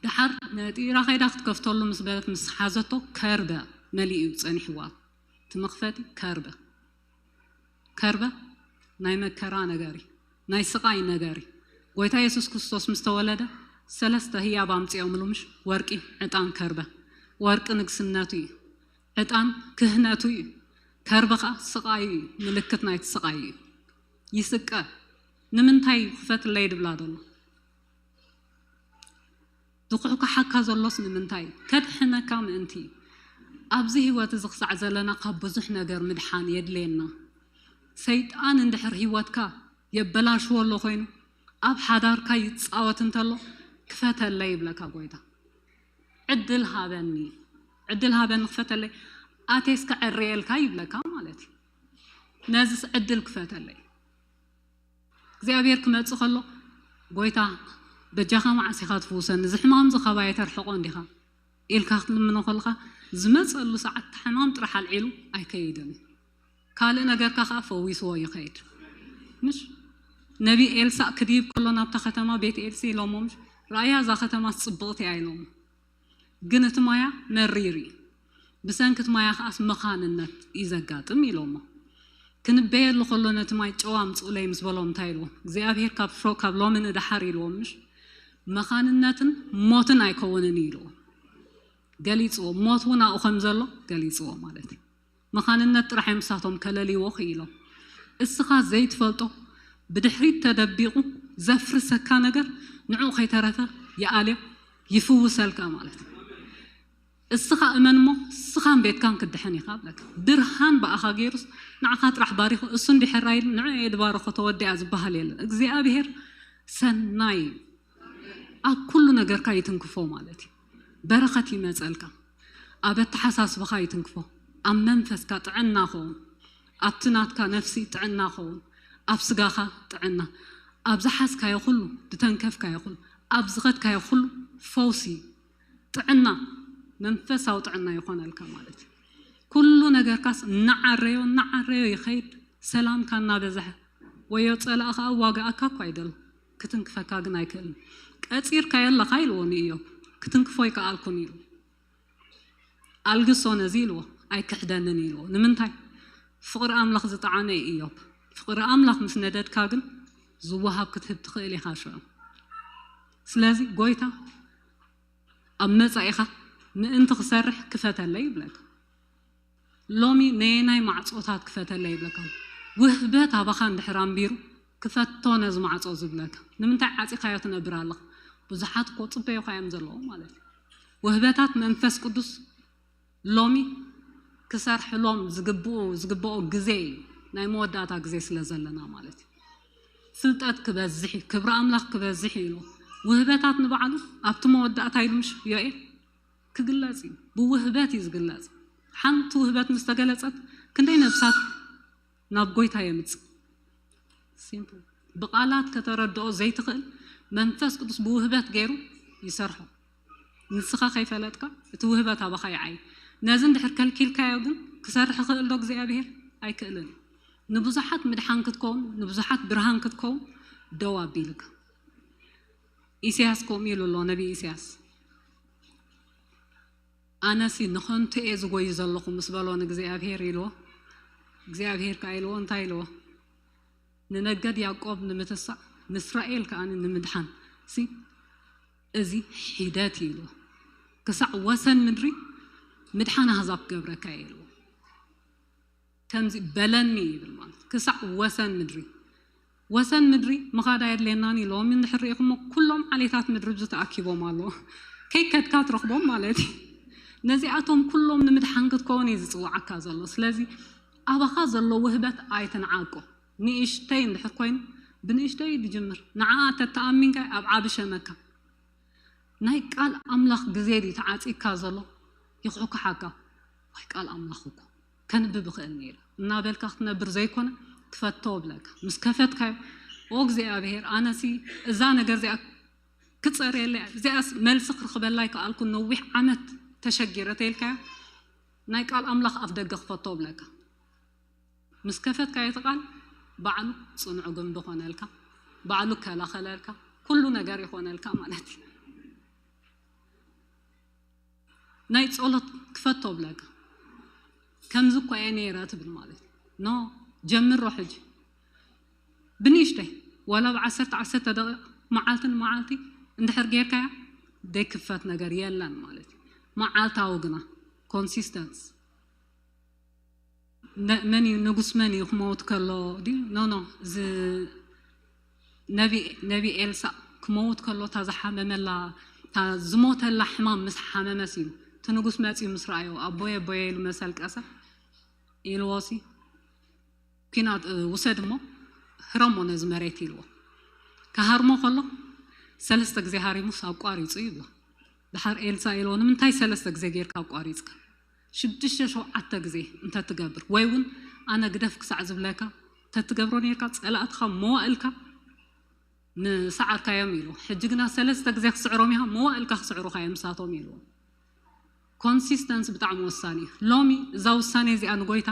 ድሓር ነጢራ ከይዳ ክትከፍተሉ ምስ በለት ምስ ሓዘቶ ከርበ መሊኡ እዩ ፀኒሕዋ። እቲ መኽፈቲ ከርበ ከርበ ናይ መከራ ነገር እዩ፣ ናይ ስቓይ ነገር እዩ። ጎይታ የሱስ ክርስቶስ ምስ ተወለደ ሰለስተ ህያብ ኣምፂኦምሉ ምሽ? ወርቂ፣ ዕጣን፣ ከርበ። ወርቂ ንግስነቱ እዩ፣ ዕጣን ክህነቱ እዩ፣ ከርበ ኸዓ ስቓዩ እዩ፣ ምልክት ናይቲ ስቓይ እዩ። ይስቀ ንምንታይ ክፈትለይ ድብላ ዘሎ? ዝኹሕኩሓካ ዘሎስ ንምንታይ? ከድሕነካ ምእንቲ። ኣብዚ ህይወት እዚ ክሳዕ ዘለና ካብ ብዙሕ ነገር ምድሓን የድልየና። ሰይጣን እንድሕር ህይወትካ የበላሽዎ ኣሎ ኮይኑ ኣብ ሓዳርካ ይፃወት እንተሎ ክፈተለይ ይብለካ ጎይታ። ዕድል ሃበኒ፣ ዕድል ሃበኒ ክፈተለይ፣ ኣቴስ ከዐርየልካ ይብለካ ማለት እዩ። ነዚስ ዕድል ክፈተለይ እግዚኣብሔር ክመጽእ ከሎ ጎይታ በጃኻ መዓስ ኢኻ ትፍውሰኒ? እዚ ሕማም እዚ ካባይ ተርሕቆ እንዲኻ? ኢልካ ክትልምኖ ከለኻ ዝመፀሉ ሰዓት እቲ ሕማም ጥራሕ ኣልዒሉ ኣይከይድን እዩ። ካልእ ነገርካ ከዓ ፈዊስዎ ይኸይድ። ምሽ ነቢ ኤልሳእ ክድይብ ከሎ ናብታ ከተማ ቤት ኤልሲ ኢሎሞ፣ ምሽ ረኣያ እዛ ከተማ ጽብቕቲ እያ ኢሎሞ። ግን እቲ ማያ መሪር እዩ። ብሰንኪ እቲ ማያ ከዓስ መኻንነት እዩ ዘጋጥም ኢሎሞ። ክንበየሉ ከሎ ነቲ ማይ ጨው ኣምጽኡለይ ምስ በሎም እንታይ ኢልዎ? እግዚኣብሔር ካብ ፍሮ ካብ ሎሚ ንደሓር ኢልዎ። ምሽ መኻንነትን ሞትን ኣይከውንን እዩ ኢልዎ። ገሊጽዎ፣ ሞት እውን ኣብኡ ከም ዘሎ ገሊጽዎ ማለት እዩ። መኻንነት ጥራሕ እዮም ንሳቶም ከለልይዎ ክኢሎም። እስኻ ዘይትፈልጦ ብድሕሪት ተደቢቑ ዘፍርሰካ ነገር ንዕኡ ከይተረፈ ይኣልዮ ይፍውሰልካ ማለት እዩ። እስኻ እመን እሞ እስኻን ቤትካን ክትድሕን ኢኻ ብለካ። ብርሃን ብኣኻ ገይሩስ ንዓኻ ጥራሕ ባሪኹ እሱ እንዲሕር ኣይል ንዑ እየ ድባርኾ ተወዲኣ ዝበሃል የለን። እግዚኣብሔር ሰናይ እዩ። ኣብ ኩሉ ነገርካ ይትንክፎ ማለት እዩ። በረኸት ይመፀልካ። ኣብ ኣተሓሳስባኻ ይትንክፎ። ኣብ መንፈስካ ጥዕና ኸውን። ኣብቲ ናትካ ነፍሲ ጥዕና ኸውን። ኣብ ስጋኻ ጥዕና። ኣብ ዝሓዝካዮ ኩሉ፣ ዝተንከፍካዮ ኩሉ፣ ኣብ ዝኸድካዮ ኩሉ ፈውሲ፣ ጥዕና፣ መንፈሳዊ ጥዕና ይኾነልካ ማለት እዩ። ኩሉ ነገርካስ እናዓረዮ እናዓረዮ ይኸይድ። ሰላምካ እናበዝሐ ወዮ ጸላእኻ ኣዋግኣካ እኳ ኣይደሎ ክትንክፈካ ግን ኣይክእልን። ቀጺርካዮ ኣለኻ ኢልዎ ንኢዮብ። ክትንክፎ ኣይከኣልኩን ኢሉ። ኣልግሶ ነዚ ኢልዎ ኣይክሕደንን ኢልዎ። ንምንታይ? ፍቕሪ ኣምላኽ ዝጠዓመ እዩ ኢዮብ። ፍቕሪ ኣምላኽ ምስ ነደድካ ግን ዝወሃብ ክትህብ ትኽእል ኢኻ ሽዑ። ስለዚ ጎይታ ኣብ መጻኢኻ ምእንቲ ክሰርሕ ክፈተለይ ይብለካ። ሎሚ ነየናይ ማዕጾታት ክፈተለይ ይብለካ? ውህበት ኣባኻ እንድሕር ኣንቢሩ ክፈቶ ነዚ ማዕጾ ዝብለካ። ንምንታይ ዓጺኻዮ ትነብር ኣለኻ? ብዙሓት እኮ ጽበዩኻ እዮም ዘለዉ ማለት እዩ። ውህበታት መንፈስ ቅዱስ ሎሚ ክሰርሕሎም ዝግብኡ ዝግብኦ ግዜ እዩ። ናይ መወዳእታ ግዜ ስለ ዘለና ማለት እዩ። ፍልጠት ክበዝሕ እዩ፣ ክብሪ ኣምላኽ ክበዝሕ እዩ ኢሉ ውህበታት ንባዕሉ ኣብቲ መወዳእታ ኢሉ ምሽ ዮኤል ክግለጽ እዩ። ብውህበት እዩ ዝግለጽ። ሓንቲ ውህበት ምስ ተገለጸት ክንደይ ነብሳት ናብ ጎይታ የምጽእ። ሲምፕል። ብቓላት ከተረድኦ ዘይትኽእል መንፈስ ቅዱስ ብውህበት ገይሩ ይሰርሖ። ንስኻ ከይፈለጥካ እቲ ውህበት ኣባኻ ይዓይ። ነዚ እንድሕር ከልኪልካዮ ግን ክሰርሕ ይኽእል ዶ እግዚኣብሔር? ኣይክእልን። ንብዙሓት ምድሓን ክትከውን፣ ንብዙሓት ብርሃን ክትከውን ደው ኣቢልካ። ኢሳያስ ከምኡ ኢሉ ኣሎ፣ ነቢ ኢሳያስ። ኣነሲ ንኸንቱ እየ ዝጎዩ ዘለኹ ምስ በሎ ንእግዚኣብሔር ኢልዎ። እግዚኣብሔር ከኣ ኢልዎ እንታይ ኢልዎ? ንነገድ ያዕቆብ ንምትሳእ ንእስራኤል ከኣ ንምድሓን ሲ እዚ ሒደት እዩ ኢልዎ። ክሳዕ ወሰን ምድሪ ምድሓን ኣህዛብ ክገብረካ እየ ኢልዎ። ከምዚ በለኒ ይብል ማለት ክሳዕ ወሰን ምድሪ። ወሰን ምድሪ ምኻድ ኣየድልየናን እዩ። ሎሚ እንድሕር ርኢኹሞ ኩሎም ዓሌታት ምድሪ ኣብዚ ተኣኪቦም ኣለዉ። ከይከድካ ትረኽቦም ማለት እዩ። ነዚኣቶም ኩሎም ንምድሓን ክትከውን እዩ ዝፅውዓካ ዘሎ። ስለዚ ኣባኻ ዘሎ ውህበት ኣይትንዓቆ። ንእሽተይ እንድሕር ኮይኑ ብንእሽተይ እዩ ዝጅምር። ንዓኣ ተተኣሚንካ ኣብ ዓቢ ሸመካ። ናይ ቃል ኣምላኽ ግዜ ድዩ ተዓጺካ ዘሎ? ይኹሕኩሓካ። ዋይ ቃል ኣምላኽ እኮ ከንብብ እኽእል ነይረ እናበልካ ክትነብር ዘይኮነ ክፈቶ ብለካ። ምስ ከፈትካዮ ኦ እግዚኣብሔር ኣነሲ እዛ ነገር እዚኣ ክጸርየለይ እዚኣስ መልሲ ክርኽበላ ይከኣልኩ ነዊሕ ዓመት ተሸጊረ ተይልካዮ ናይ ቃል ኣምላኽ ኣፍ ደገ ክፈቶ ብለካ። ምስ ከፈትካዮ እቲ ቃል ባዕሉ ጽኑዕ ግንቢ ኮነልካ፣ ባዕሉ ከላኸለልካ፣ ኩሉ ነገር ይኾነልካ ማለት እዩ። ናይ ጸሎት ክፈቶ ብለካ ከምዚ እኮ እየ ነይረ ትብል ማለት እዩ። ኖ ጀምሮ ሕጂ ብንእሽተይ ዋላ ብ10 ዓሰርተ ደቂቕ መዓልቲ ንመዓልቲ እንድሕር ጌርካያ ዘይክፈት ነገር የለን ማለት እዩ። መዓልታዊ ግና ኮንሲስተንስ መን እዩ ንጉስ መን እዩ ክመውት ከሎ ድዩ ኖ ኖ ነቢ ኤልሳ ክመውት ከሎ እታ ዝሓመመላ እታ ዝሞተላ ሕማም ምስ ሓመመስ እዩ እቲ ንጉስ መፅዩ ምስ ረኣዮ ኣቦየ ኣቦየ ኢሉ መሰልቀሰ ኢልዎሲ ኲናት ውሰድ እሞ ህረሞ ነዚ መሬት ኢልዎ ክሃርሞ ከሎ ሰለስተ ግዜ ሃሪሙስ ኣቋሪፁ ይብሎ። ድሓር ኤልሳ ኢልዎ ንምንታይ ሰለስተ ግዜ ጌርካ ኣቋሪፅካ ሽዱሽተ ሸውዓተ ግዜ እንተትገብር ወይ እውን ኣነ ግደፍ ክሳዕ ዝብለካ ተትገብሮ ኔርካ ፀላእትኻ መዋእልካ ምሰዓርካዮም ኢሉ ሕጂ ግና ሰለስተ ግዜ ክስዕሮም ኢኻ መዋእልካ ክስዕሩኻ እዮም ንሳቶም ኢልዎ። ኮንሲስተንስ ብጣዕሚ ወሳኒ እዩ። ሎሚ እዛ ውሳኔ እዚኣ ንጎይታ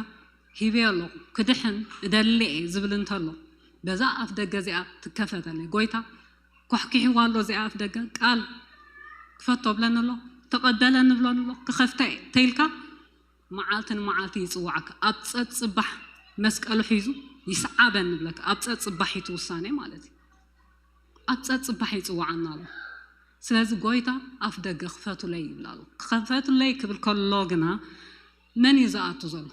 ሂበዮ ኣለኹ፣ ክድሕን እደሊ እየ ዝብል እንተሎ፣ በዛ ኣፍ ደገ እዚኣ ትከፈተለይ። ጎይታ ኳሕኪሕዋ ኣሎ እዚኣ ኣፍ ደገ፣ ቃል ክፈቶ ብለኒ ኣሎ፣ ተቐበለኒ ብለኒ ኣሎ፣ ክኸፍተ እየ ተይልካ፣ መዓልቲ ንመዓልቲ ይጽዋዓካ። ኣብ ጸጽባሕ መስቀሉ ሒዙ ይስዓበኒ ብለካ። ኣብ ጸጽባሕ እዩ እቲ ውሳኔ ማለት እዩ። ኣብ ጸጽባሕ ይጽዋዓና ኣሎ። ስለዚ ጎይታ ኣፍ ደገ ክፈቱለይ ይብል ኣሎ። ክፈቱለይ ክብል ከሎ ግና መን እዩ ዝኣቱ ዘሎ?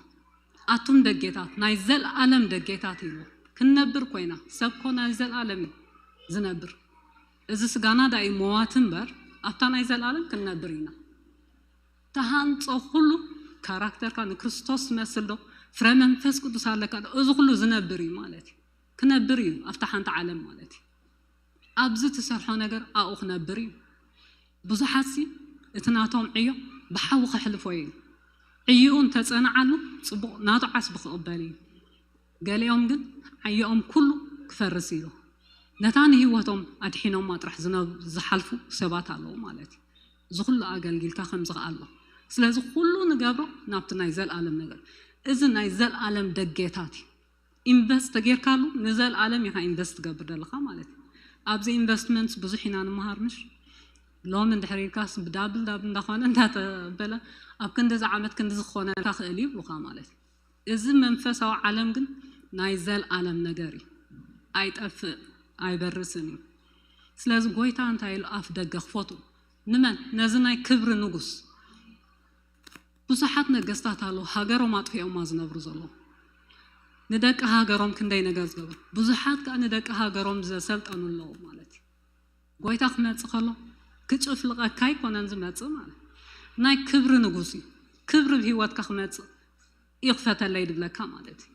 ኣቱም ደጌታት፣ ናይ ዘልኣለም ደጌታት ኢሉ። ክንነብር ኮይና፣ ሰብ ኮ ናይ ዘልኣለም እዩ ዝነብር። እዚ ስጋና ዳኣ እዩ መዋቲ እምበር፣ ኣብታ ናይ ዘልኣለም ክንነብር ኢና። ተሃንጾ ኩሉ ካራክተርካ ንክርስቶስ ትመስል ዶ? ፍረ መንፈስ ቅዱስ ኣለካ ዶ? እዚ ኩሉ ዝነብር እዩ ማለት እዩ። ክነብር እዩ ኣብታ ሓንቲ ዓለም ማለት እዩ። ኣብዚ ትሰርሖ ነገር ኣብኡ ክነብር እዩ። ብዙሓትሲ እቲ ናቶም ዕዮ ብሓዊ ከሕልፎ እዩ። ዕይኡ እንተጸንዓሉ ጽቡቕ ናቱ ዓስቢ ክቕበል እዩ። ገሊኦም ግን ዕዮኦም ኩሉ ክፈርስ እዩ። ነታ ንህይወቶም ኣድሒኖማ ጥራሕ ዝነብ-፣ ዝሓልፉ ሰባት ኣለዉ ማለት እዩ። እዚ ኩሉ ኣገልጊልካ ከምዚ ከኣ ኣሎ። ስለዚ ኩሉ ንገብሮ ናብቲ ናይ ዘልኣለም ነገር። እዚ ናይ ዘልኣለም ደጌታት እዩ። ኢንቨስት ተጌርካሉ ንዘልኣለም ኢኻ ኢንቨስት ትገብር ዘለኻ ማለት እዩ። ኣብዚ ኢንቨስትመንትስ ብዙሕ ኢና ንምሃር ምሽ? ሎሚ እንድሕር ኢልካስ ብዳብል ዳብል እንዳኾነ እንዳተበለ ኣብ ክንድዚ ዓመት ክንድዚ ክኾነልካ ክእል እዩ ይብሉኻ ማለት እዩ። እዚ መንፈሳዊ ዓለም ግን ናይ ዘልኣለም ነገር እዩ። ኣይጠፍእ፣ ኣይበርስን እዩ። ስለዚ ጎይታ እንታይ ኢሉ ኣፍ ደገ ክፈቱ? ንመን? ነዚ ናይ ክብሪ ንጉስ። ብዙሓት ነገስታት ኣለዉ ሃገሮም ኣጥፊኦማ ዝነብሩ ዘለዉ። ንደቂ ሃገሮም ክንደይ ነገር ዝገበሩ። ብዙሓት ከኣ ንደቂ ሃገሮም ዘሰልጠኑ ኣለዉ ማለት እዩ። ጎይታ ክመጽእ ከሎ ክጭፍልቐካ ኣይኮነን ዝመጽእ ማለት እዩ። ናይ ክብሪ ንጉስ እዩ። ክብሪ ብህይወትካ ክመጽእ ይኽፈተለይ ድብለካ ማለት እዩ።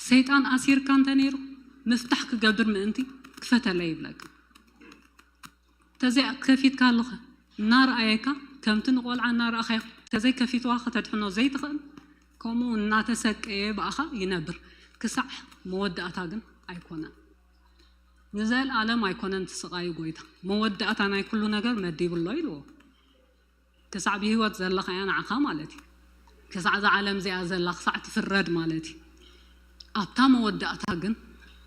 ሰይጣን ኣሲርካ እንተ ነይሩ ምፍታሕ ክገብር ምእንቲ ክፈተለይ ይብለካ። ተዘይ ከፊትካ ኣለኸ እናረኣየካ ከምቲ ንቆልዓ እናረኣኻዮ ተዘይ ከፊትዋ ከተድሕኖ ዘይትኽእል ከምኡ እናተሰቀየ ብኣኻ ይነብር ክሳዕ መወዳእታ ግን ኣይኮነን። ንዘልኣለም ኣይኮነን ትስቓዩ ጎይታ መወዳእታ ናይ ኩሉ ነገር መዲብሎ ኢልዎ። ክሳዕ ብህይወት ዘለኻ እያ ንዓኻ ማለት እዩ። ክሳዕ እዛ ዓለም እዚኣ ዘላ ክሳዕ ትፍረድ ማለት እዩ። ኣብታ መወዳእታ ግን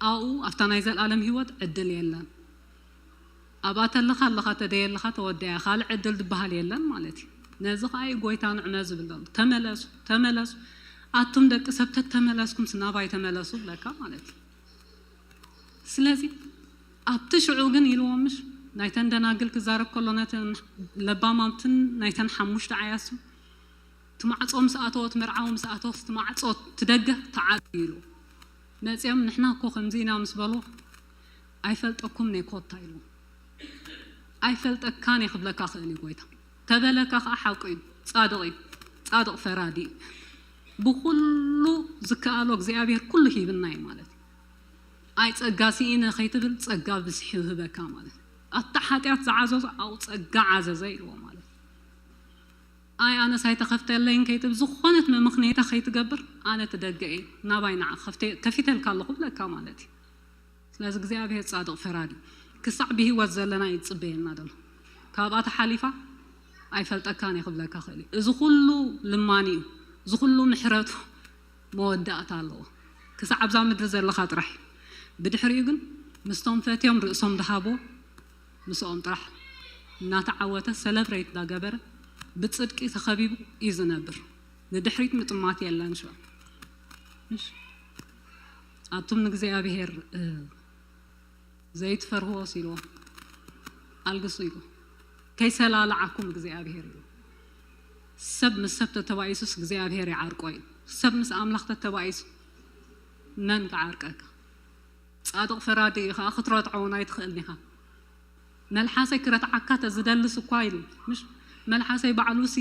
ኣብኡ ኣብታ ናይ ዘልኣለም ህይወት ዕድል የለን። ኣብኣ ተለኻ ኣለኻ ተደየለኻ ተወደያ ካልእ ዕድል ዝበሃል የለን ማለት እዩ። ነዚ ከዓ እዩ ጎይታ ንዕመ ዝብል ዘሎ። ተመለሱ ተመለሱ ኣቱም ደቂ ሰብ ተተመለስኩም ስናባይ ተመለሱ ብለካ ማለት እዩ። ስለዚ ኣብቲ ሽዑ ግን ኢልዎም ምሽ ናይተን ደናግል ክዛረብ ከሎ ነተን ለባማምትን ናይተን ሓሙሽተ ዓያሱ እቲ ማዕፆ ምስ ኣተወት መርዓዊ ምስ ኣተወት እቲ ማዕፆ ትደገ ተዓሉ ኢሉ መፅኦም ንሕና እኮ ከምዚ ኢና ምስ በሎ ኣይፈልጠኩም ኔኮታ ኢሉ ኣይፈልጠካን እየ ክብለካ ክእል እዩ ጎይታ ተበለካ ከዓ ሓቁ እዩ ፃድቕ እዩ ፃድቕ ፈራዲ እዩ ብኩሉ ዝከኣሎ እግዚኣብሔር ኩሉ ሂብና እዩ ማለት እዩ ኣይ ጸጋ ስኢነ ከይትብል ጸጋ ብዝሒ ይህበካ ማለት እዩ። ኣታ ሓጢኣት ዝዓዘዞ ኣብኡ ጸጋ ዓዘዘ ኢልዎ ማለት እዩ። ኣይ ኣነስ ኣይተኸፍተለይን ከይትብል ዝኾነት መምኽኔታ ከይትገብር ኣነ ትደገ እየ ናባይ ንዓ ከፊተልካ ኣለኹ ብለካ ማለት እዩ። ስለዚ እግዚኣብሔር ጻድቕ ፈራዲ ክሳዕ ብህይወት ዘለና እዩ ዝጽበየና ዘሎ። ካብኣ ተሓሊፋ ኣይፈልጠካን እየ ክብለካ ክእል እዩ። እዚ ኩሉ ልማኒ እዩ። እዚ ኩሉ ምሕረቱ መወዳእታ ኣለዎ። ክሳዕ ኣብዛ ምድሪ ዘለኻ ጥራሕ እዩ። ብድሕሪኡ ግን ምስቶም ፈትዮም ርእሶም ዝሃብዎ ምስኦም ጥራሕ እናተዓወተ ሰለብሬት እንዳገበረ ብፅድቂ ተኸቢቡ እዩ ዝነብር። ንድሕሪት ምጥማት የለን ሽዑ። እሺ። ኣቱም ንእግዚኣብሔር ዘይትፈርህዎስ ኢልዎም ኣልግሱ ኢሉ ከይሰላልዓኩም እግዚኣብሔር ኢሉ ሰብ ምስ ሰብ ተተባኢሱስ እግዚኣብሔር ይዓርቆ እዩ ሰብ ምስ ኣምላኽ ተተባኢሱ መን ክዓርቀካ ፃድቕ ፈራዲ እዩ ከዓ ክትረትዖ እውን ኣይትኽእልን ኢኻ መልሓሰይ ክረትዓካ ተዝደልስ እኳ ኢሉ ምሽ መልሓሰይ ባዕሉ ሲ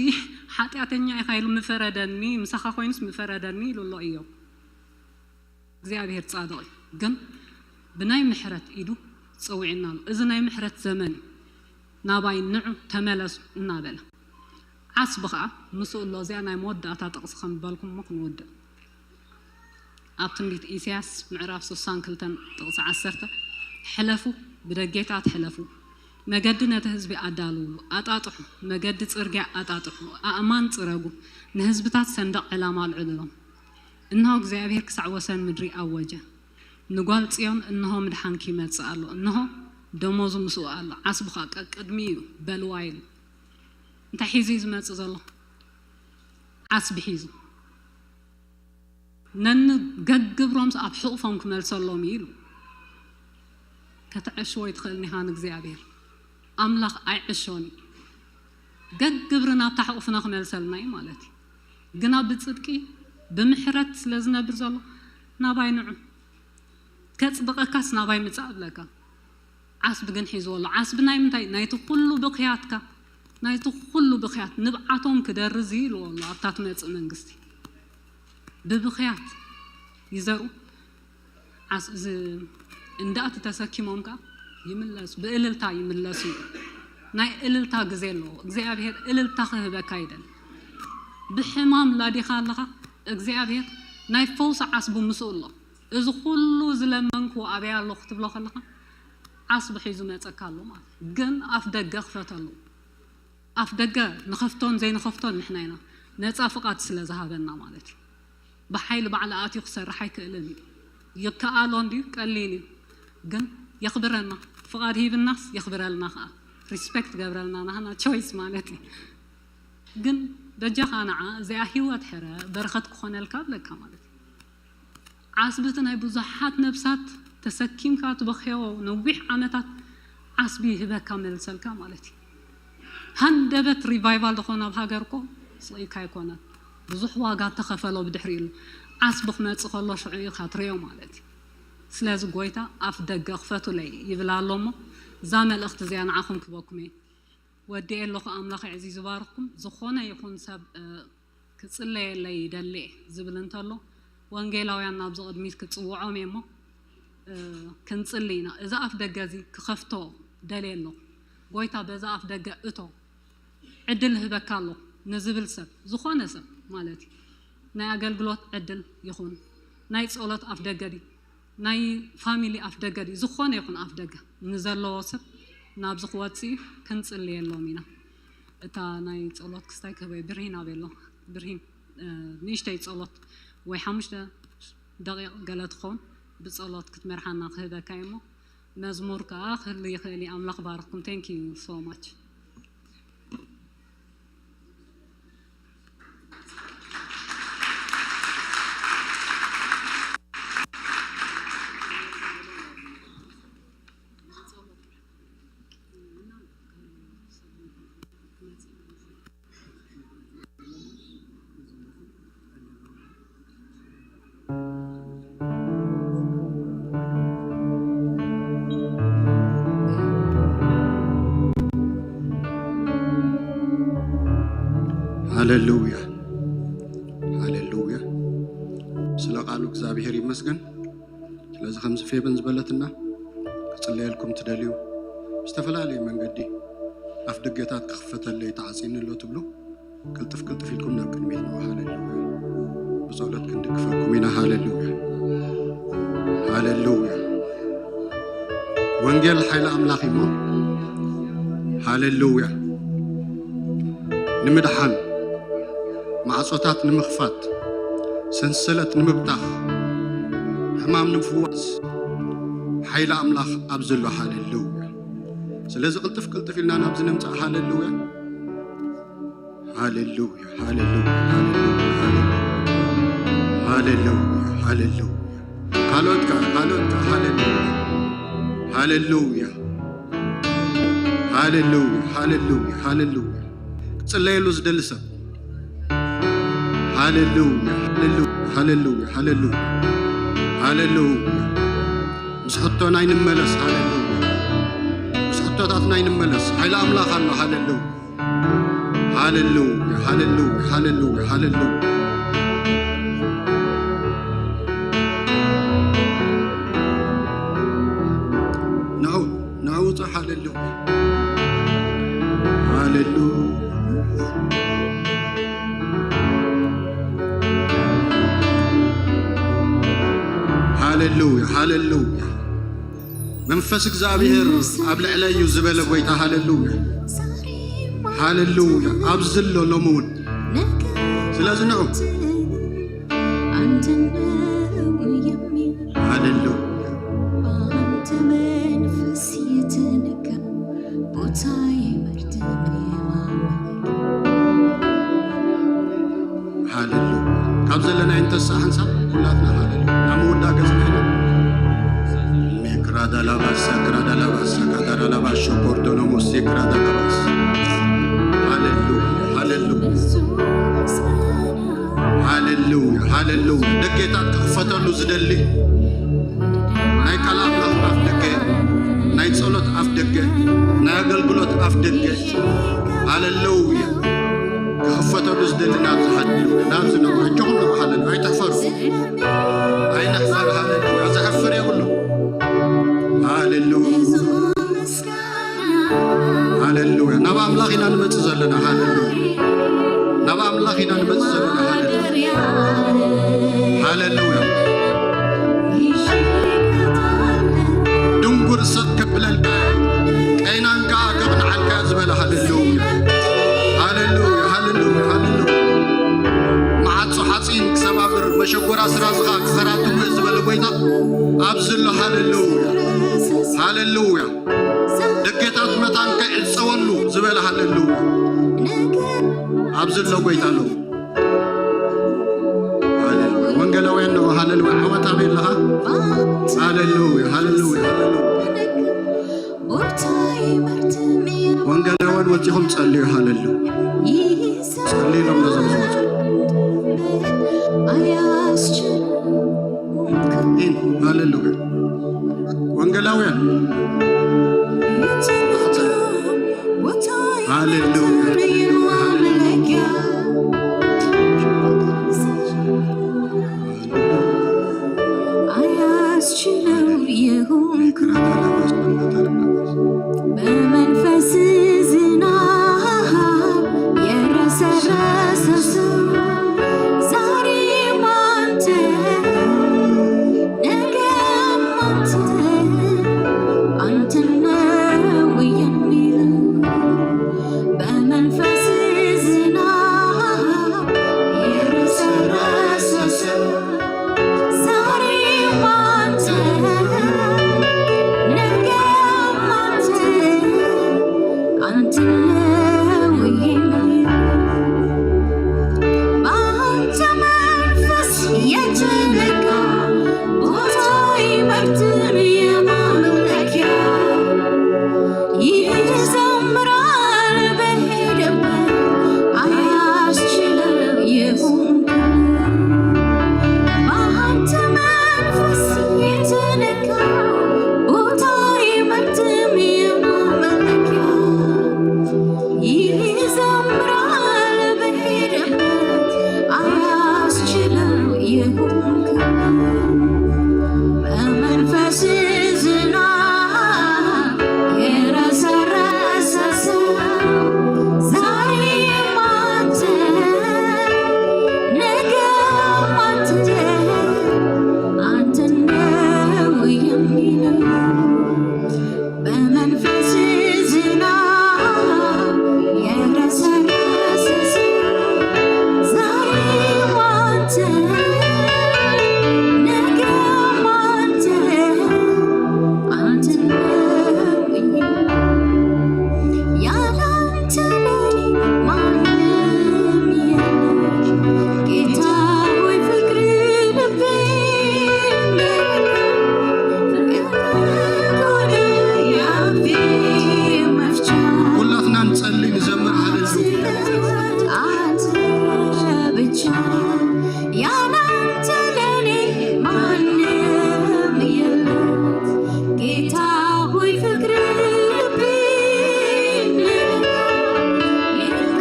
ሓጢኣተኛ ኢኻ ኢሉ ምፈረደኒ ምሳኻ ኮይኑስ ምፈረደኒ ኢሉ ኣሎ እዮም እግዚኣብሔር ፃድቕ እዩ ግን ብናይ ምሕረት ኢዱ ፀዊዕና ኣሎ እዚ ናይ ምሕረት ዘመን እዩ ናባይ ንዑ ተመለሱ እናበለ ዓስቢ ከዓ ምስኡ ኣሎ እዚኣ ናይ መወዳእታ ጥቕሲ ከም በልኩሞ ክንውድእ ኣብ ትንቢት ኢሳያስ ምዕራፍ ስሳን ክልተን ጥቕሲ ዓሰርተ ሕለፉ ብደጌታት ሕለፉ መገዲ ነቲ ህዝቢ ኣዳልውሉ፣ ኣጣጥሑ፣ መገዲ ጽርግያ ኣጣጥሑ፣ ኣእማን ጽረጉ፣ ንህዝብታት ሰንደቕ ዕላማ ኣልዕልሎም። እነሆ እግዚኣብሔር ክሳዕ ወሰን ምድሪ ኣወጀ። ንጓል ጽዮን እነሆ ምድሓንኪ ይመጽእ ኣሎ፣ እነሆ ደሞዙ ምስኡ ኣሎ፣ ዓስብኻ ቀቅድሚ እዩ በልዋ ኢሉ። እንታይ ሒዙ እዩ ዝመጽእ ዘሎ? ዓስቢ ሒዙ። ነንገግብሮምስ ኣብ ሕቑፎም ክመልሰሎም እዩ ኢሉ። ከተዐሽዎ ኣይትኽእልን ኢኻ ንእግዚኣብሔር። ኣምላኽ ኣይዕሾን እዩ። ገግብሪ ናብታ ሕቑፍና ክመልሰልና እዩ ማለት እዩ። ግና ብጽድቂ ብምሕረት ስለ ዝነብር ዘሎ ናባይ ንዑ። ከጽድቐካስ ናባይ ምጻእ እብለካ። ዓስቢ ግን ሒዝዎ ኣሎ። ዓስቢ ናይ ምንታይ? ናይቲ ኩሉ ብኽያትካ፣ ናይቲ ኩሉ ብኽያት ንብዓቶም ክደርዝ እዩ ኢልዎ ኣሎ ኣብታ ትመጽእ መንግስቲ። ብብኽያት ይዘርኡ። ዓስ-፣ ዝ-፣ እንዳእቲ ተሰኪሞም ከኣ ይምለሱ፣ ብእልልታ ይምለሱ። ናይ እልልታ ግዜ ኣለዎ። እግዚኣብሔር እልልታ ክህበካ ይደል። ብሕማም ላዲኻ ኣለኻ፣ እግዚኣብሔር ናይ ፈውሲ ዓስቡ ምስኡ ኣሎ። እዚ ኩሉ ዝለመንክዎ ኣበይ ኣሎ ክትብሎ ከለኻ፣ ዓስቢ ሒዙ መጸካ ኣሎ ማለት እዩ። ግን ኣፍ ደገ ክፈተሉ። ኣፍ ደገ ንኸፍቶን ዘይንኸፍቶን ንሕና ኢና። ነጻ ፍቓድ ስለ ዝሃበና ማለት እዩ። ብሓይሊ ባዕሉ ኣትዩ ክሰርሕ ኣይክእልን እዩ። ይከኣሎ እንድዩ፣ ቀሊል እዩ። ግን የኽብረና። ፍቓድ ሂብናስ የኽብረልና ኸኣ። ሪስፔክት ገብረልና ናህና ቾይስ ማለት እዩ። ግን በጃኻ ንዓ እዚኣ ህይወት ሕረ በረኸት ክኾነልካ እብለካ ማለት እዩ። ዓስቢ እቲ ናይ ብዙሓት ነብሳት ተሰኪምካ ትበኽዮ ነዊሕ ዓመታት ዓስቢ ይህበካ መልሰልካ ማለት እዩ። ሃንደበት ሪቫይቫል ዝኾነ ኣብ ሃገር እኮ ስቕ ኢልካ ኣይኮነን። ብዙሕ ዋጋ ተኸፈሎ ብድሕሪኡ ኢሉ ዓስቢ ክመጽእ ከሎ ሽዑ ኢኻ ትርእዮ ማለት እዩ። ስለዚ ጎይታ ኣፍ ደገ ክፈቱለይ ይብል ኣሎ እሞ እዛ መልእኽቲ እዚኣ ንዓኹም ክበኩም እየ። ወዲኤ ኣለኹ። ኣምላኽ ኣዕዚዙ ይባርኽኩም። ዝኾነ ይኹን ሰብ፣ እ፣ ክጽለየለይ ይደሊ እየ ዝብል እንተሎ ወንጌላውያን ናብዚ ቅድሚት ክጽውዖም እየ እሞ፣ እ፣ ክንጽሊ ኢና። እዚ ኣፍ ደገ እዚ ክኸፍቶ ደልየ ኣለኹ። ጎይታ በዛ ኣፍ ደገ እቶ ዕድል ህበካ ኣለኹ ንዝብል ሰብ፣ ዝኾነ ሰብ ማለት እዩ። ናይ ኣገልግሎት ዕድል ይኹን፣ ናይ ጸሎት ኣፍ ደገ ድዩ፣ ናይ ፋሚሊ ኣፍ ደገ ድዩ፣ ዝኾነ ይኹን ኣፍ ደገ ንዘለዎ ሰብ ናብዚ ክወጽእ እዩ፣ ክንጽልየሎም ኢና። እታ ናይ ጸሎት ክስታይ ክህበይ ብርሂን ኣበይ ኣሎ? ብርሂን፣ እ፣ ንእሽተይ ጸሎት ወይ ሓሙሽተ ደቂቕ ገለ ትኸውን ብጸሎት ክትመርሓና ክህበካ እየ እሞ፣ መዝሙር ከኣ ክህሉ ይኽእል እዩ። ኣምላኽ ባርኽኩም። Thank you so much። ሃሌሉያ፣ ሃሌሉያ። ስለ ቃሉ እግዚኣብሔር ይመስገን። ስለዚ ከምዚ ፌበን ዝበለትና ክጽለየልኩም ትደልዩ፣ ብዝተፈላለየ መንገዲ ኣፍ ደገታት ክኽፈተለይ ተዓጺኒ ኣሎ ትብሉ፣ ቅልጥፍ ቅልጥፍ ኢልኩም ናብ ቅድሚት ንዑ። ሃሌሉያ። ብጸሎት ክንድግፈኩም ኢና። ሃሌሉያ፣ ሃሌሉያ። ወንጌል ሓይሊ ኣምላኽ እዩ እሞ፣ ሃሌሉያ። ንምድሓን፣ ማዕጾታት ንምኽፋት፣ ሰንሰለት ንምብጣኽ፣ ሕማም ንምፍዋስ ሓይሊ ኣምላኽ ኣብዚ ኣሎ። ሃሌሉያ። ስለዚ ቅልጥፍ ቅልጥፍ ኢልና ናብዚ ንምጻእ። ሃሌሉያ፣ ሃሌሉያ፣ ሃሌሉያ፣ ሃሌሉያ፣ ሃሌሉያ፣ ሃሌሉያ፣ ሃሌሉያ። ካልኦት ከኣ፣ ካልኦት ከኣ፣ ሃሌሉያ፣ ሃሌሉያ፣ ሃሌሉያ፣ ሃሌሉያ፣ ሃሌሉያ። ክጽለየሉ ዝደሊ ሰብ፣ ሃሌሉያ፣ ሃሌሉያ፣ ሃሌሉያ፣ ሃሌሉያ፣ ሃሌሉያ። ምስ ሕቶና ኣይንመለስ። ሃሌሉያ። ምስ ሕቶታትና ኣይንመለስ። ሓይሊ ኣምላኽ ኣሎ። ሃሌሉያ። ሃሌሉያ፣ ሃሌሉያ፣ ሃሌሉያ፣ ሃሌሉያ። ንዑ፣ ንዑ ውጹ። ሃሌሉያ፣ ሃሌሉያ፣ ሃሌሉያ፣ ሃሌሉያ። መንፈስ እግዚኣብሔር ኣብ ልዕለይ እዩ ዝበለ ጎይታ። ሃሌሉያ፣ ሃሌሉያ። ኣብዚ ኣሎ ሎሚ እውን። ስለዚ ንዑ። ሃሌሉያ። ሃሌሉያ። ካብ ዘለና ይንተስእ ሓንሳብ ኩላትና። ሃሌሉያ። ናብ ምውዳእ ገጽና ኢና። ሜክራዳላባሳ፣ ክራዳላባሳ፣ ካዳራላባሾ፣ ኮርዶኖሞስ፣ ክራዳላባስ። ሃሌሉያ፣ ሃሌሉያ። ሃሌሉያ፣ ሃሌሉያ። ደገታት ክኽፈተሉ ዝደሊ ናይ ቃል ኣምላኽ ኣፍ ደገ፣ ናይ ጸሎት ኣፍ ደገ፣ ናይ ኣገልግሎት ኣፍ ደገ። ሃሌሉያ። ክኽፈተሉ ዝደሊ ናብዚ ሓድሉ፣ ናብዚ ንዑ። ኣጆኹም ንዑ። ሃሌሉያ። ኣይትሕፈሩ። ኣይንሕፈር። ሃሌሉያ። ዘሕፍር የብሉ። ሃሌሉያ። ሃሌሉያ። ናብ ኣምላኽ ኢና ንመጽእ ዘለና። ሃሌሉያ። ናብ ኣምላኽ ኢና ንመጽእ ዘለና። ሃሌሉያ። ሃሌሉያ። ድንጉር ሰጥ ከብለልካ፣ ቀይናን ከኣ ከቕንዓልካ ዝበለ። ሃሌሉያ። ሃሌሉያ። ሃሌሉያ። ሃሌሉያ። መዓጾ ሓጺን ክሰባብር፣ መሸጎራ ስራዝኻ ክኸራትም እየ ዝበለ ጎይታ ኣብዚ ኣሎ። ሃሌሉያ። ሃሌሉያ። ደገታት መታን ከይዕጸወሉ ዝበለ። ሃሌሉያ። ኣብዚ ኣሎ ጎይታ ኣሎ። ሃሌሉያ። ወንጌላውያን ነው። ሃሌሉያ። ዓወት ኣበይ ኣለኻ? ሃሌሉያ። ሃሌሉያ። ሃሌሉያ። ወንጌላውያን ወጺኹም ጸልዩ። ሃሌሉያ። ጸልዩ ኢሎም ነዞም ዝመጹ። ኢን። ሃሌሉያ። ወንጌላውያን። ሃሌሉያ። አያስችለው የሆንኩ በመንፈስ ዝናብ የረሰረሰ ሰው ዛሬም አንተ ነገም አንተ አንተ ነው የሚለው በመንፈስ ዝናብ የረሰረሰ ሰው ዛሬም አንተ ነገም አንተ አንተ ነው የሚለው በአንተ መንፈስ የተነካ ቦታ ይመርጥን የማምለኪያ ይዘምራል በሄደበት አያስችለው የሆንክ በአንተ መንፈስ የተነካ ቦታ ይመርጥን የማምለኪያ ይዘምራል በሄደበት አያስችለው የሆንክ በመንፈስ ዝናብ የረሰረሰ ሰው ዛሬም አንተ ነገም አንተ አንተ ነው የሚለው በመንፈስ ዝናብ የረሰረሰ ሰው ዛሬም አንተ ነገም አንተ አንተ ነው ያላንተ ለኔ ማንም የለም ጌታ ሆይ ፍቅር ልቤ ነካ ፍቅር ሆነ ያፌ መፍቻ ሁላትና እንጸልይ፣ ንዘምር። ሃሌሉያ። አንተ ብቻ ያላንተ ለኔ ማንም የለም ጌታ ሆይ ፍቅር ልቤን ነካ ፍቅር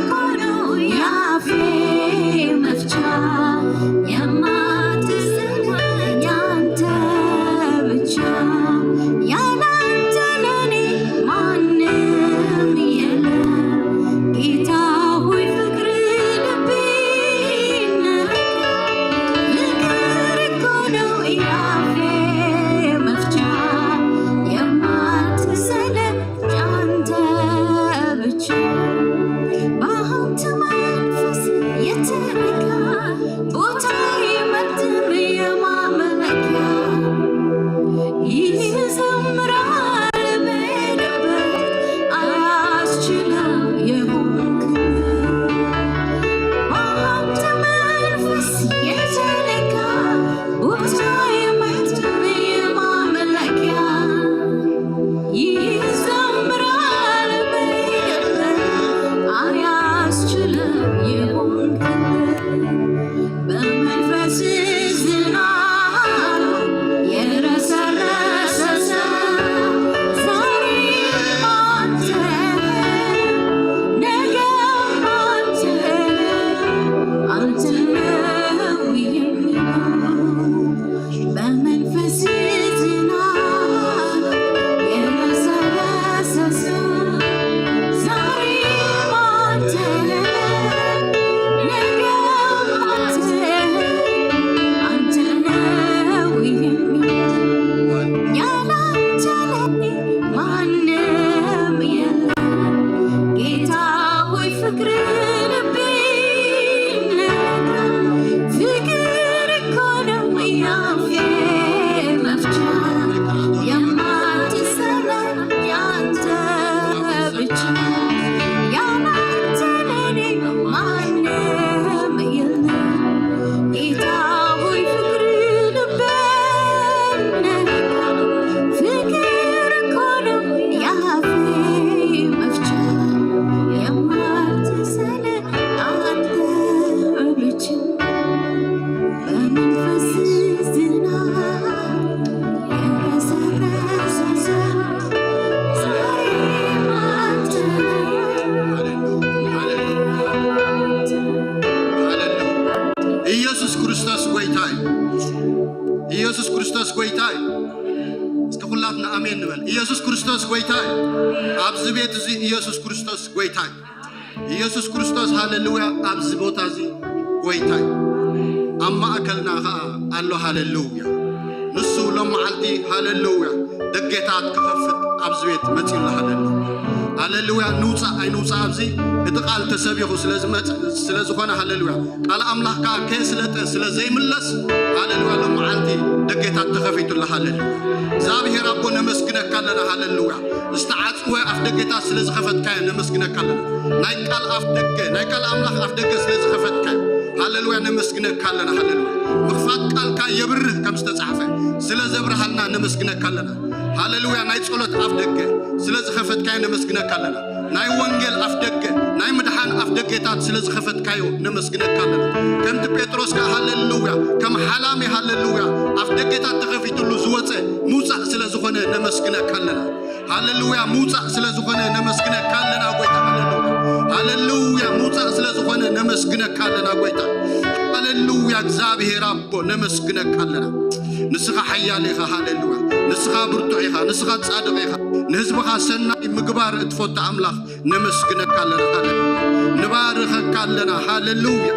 ሆነ ያፌ መፍቻ የማትሰማኝ አንተ ብቻ ያላንተ ለኔ ማንም የለም ጌታ ሆይ ፍቅር ልቤን ነካ ፍቅር እኮ ነው ያፌ መፍቻ ይዘምራል በልበት አያስችለው የሆንክ በአንተ መንፈስ የተነካ ቦታ የመትም የማምለኪያ ይዘምራል በልበት አያስችለው የሆንክ በመንፈስ ዝናብ የረሰረሰ ሰው ዛሬም አንተ ነገም አንተ አንተ ነው የሚሆን በመንፈስ ዝናብ የረሰረሰ ሰው ዛሬም አንተ ነገም አንተ አንተ ነው የሚሆን ያላንተ ለኔ ማንም የለም ጌታ ሆይ ፍቅር ልቤ ነካው ፍቅር እኮ ነው የአፌ መፍቻ የማትሰራ ያንተ ብቻ ያላንተ ለኔ ማንም የለም ጌታ ሆይ ፍቅር ልቤ ነካ ፍቅር እኮ ነው የአፌ መፍቻ የማትሰለ አንተ ብቻ በመንፈስ ዝናብ የረሰረሰ ዛሬም አንተ ኢየሱስ ክርስቶስ ጎይታ እዩ። ኢየሱስ ክርስቶስ ጎይታ እዩ። እስኪ ኩላትና ኣሜን ንበል። ኢየሱስ ክርስቶስ ጎይታ እዩ። ኣብዚ ቤት እዚ ኢየሱስ ክርስቶስ ጎይታ እዩ። ኢየሱስ ክርስቶስ ሃሌሉያ ኣብዚ ቦታ እዚ ጎይታ እዩ። ኣብ ማእከልና ኸዓ ኣሎ ሃሌሉያ። ንሱ ሎም መዓልቲ ሃሌሉያ ደጌታት ክኸፍት ኣብዚ ቤት መጺኡ ኣሎ። ሃሌሉያ ሃሌሉያ ንውፃእ ኣይንውፃእ ኣብዚ እቲ ቃል ተሰቢኹ ስለ ዝኾነ ሃሌሉያ ቃል ኣምላኽ ከዓ ከየስለጠ ስለ ዘይምለስ ሃሌሉያ ሎም መዓልቲ ደጌታት ተኸፊቱ ኣሎ። ሃሌሉያ እግዚኣብሔር ኣቦ ነመስግነካ ኣለና። ሃሌሉያ ዝተዓፅወ ኣፍ ደጌታት ስለ ዝኸፈትካዮ ነመስግነካ ኣለና። ናይ ቃል ኣፍ ደገ ናይ ቃል ኣምላኽ ኣፍ ደገ ስለ ዝኸፈትካዮ ሃሌሉያ ነመስግነካ ኣለና። ሃሌሉያ ምኽፋት ቃልካ የብርህ ከም ዝተፃሕፈ ስለ ዘብርሃልና ነመስግነካ ኣለና። ሃሌሉያ ናይ ጸሎት ኣፍ ደገ ስለ ዝኸፈትካዮ ነመስግነካ ኣለና። ናይ ወንጌል ኣፍ ደገ ናይ ምድሓን ኣፍ ደጌታት ስለ ዝኸፈትካዮ ነመስግነካ ኣለና። ከምቲ ጴጥሮስ ከኣ ሃሌሉያ ከም ሓላሚ ሃሌሉያ ኣፍ ደጌታት ተኸፊትሉ ዝወፀ ምውፃእ ስለ ዝኾነ ነመስግነካ ኣለና። ሃሌሉያ ምውፃእ ስለ ዝኾነ ነመስግነካ ኣለና ጎይታ። ሃሌሉያ ሃሌሉያ ምውፃእ ስለ ዝኾነ ነመስግነካ ኣለና ጎይታ። ሃሌሉያ እግዚኣብሔር ኣቦ ነመስግነካ ኣለና። ንስኻ ሓያል ኢኻ። ሃሌሉያ ንስኻ ብርቱዕ ኢኻ። ንስኻ ጻድቕ ኢኻ። ንህዝብኻ ሰናይ ምግባር እትፈቱ ኣምላኽ ነመስግነካ ኣለና። ሃሌሉያ ንባርኸካ ኣለና። ሃሌሉያ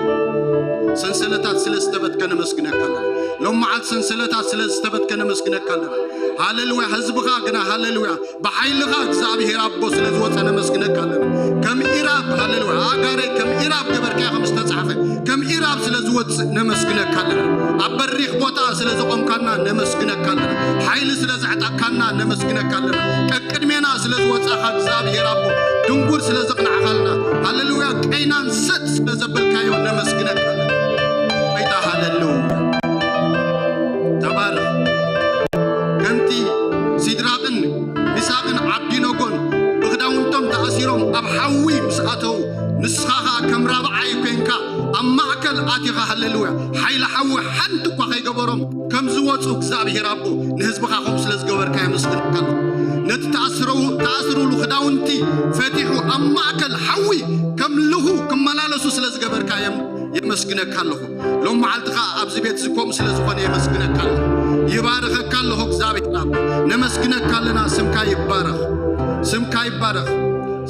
ሰንሰለታት ስለ ዝተበትከ ነመስግነካ ኣለና። ሎም መዓልቲ ሰንሰለታት ስለ ዝተበትከ ነመስግነካ ኣለና። ሃሌሉያ ህዝብኻ ግና ሃሌሉያ ብሓይልኻ እግዚኣብሔር ኣቦ ስለ ዝወፀ ነመስግነካ ኣለና። ከም ኢራብ ሃሌሉያ ሃጋረይ ከም ኢራብ ገበርካዮ ከም ዝተፃሕፈ ከም ኢራብ ስለ ዝወፅእ ነመስግነካ ኣለና። ኣብ በሪኽ ቦታ ስለ ዘቆምካና ነመስግነካ ኣለና። ሓይሊ ስለ ዘዕጣካና ነመስግነካ ኣለና። ቀቅድሜና ስለ ዝወፃኻ እግዚኣብሔር ኣቦ ድንጉር ስለ ዘቕናዕኻልና ሃሌሉያ ቀይናን ሰጥ ስለ ዘበልካዮ ነመስግነካ ኣለና። ጎይታ ሃሌሉያ ተባረኽ። ከምቲ ሲድራቕን ሚሳቕን ዓብዲነጎን ብኽዳውንቶም ተኣሲሮም ኣብ ሓዊ ምስ ኣተዉ ንስኻ ኸኣ ከም ራብዓይ ኮይንካ ኣብ ማእከል ኣቲኻ ሃሌሉያ ሓይሊ ሓዊ ሓንቲ እኳ ከይገበሮም ከም ዝወፁ እግዚኣብሔር ኣቦ ንህዝብኻ ከምኡ ስለ ዝገበርካ የመስግነካ ኣለኹ። ነቲ ተኣስረው- ተኣስሩሉ ክዳውንቲ ፈቲሑ ኣብ ማእከል ሓዊ ከም ልኹ ክመላለሱ ስለ ዝገበርካ የም- የመስግነካ ኣለኹ። ሎም መዓልቲ ኸዓ ኣብዚ ቤት እዚ ከምኡ ስለ ዝኾነ የመስግነካ ኣለኹ። ይባርኸካ ኣለኹ እግዚኣብሔር ኣቦ። ነመስግነካ ኣለና። ስምካ ይባረኽ። ስምካ ይባረኽ።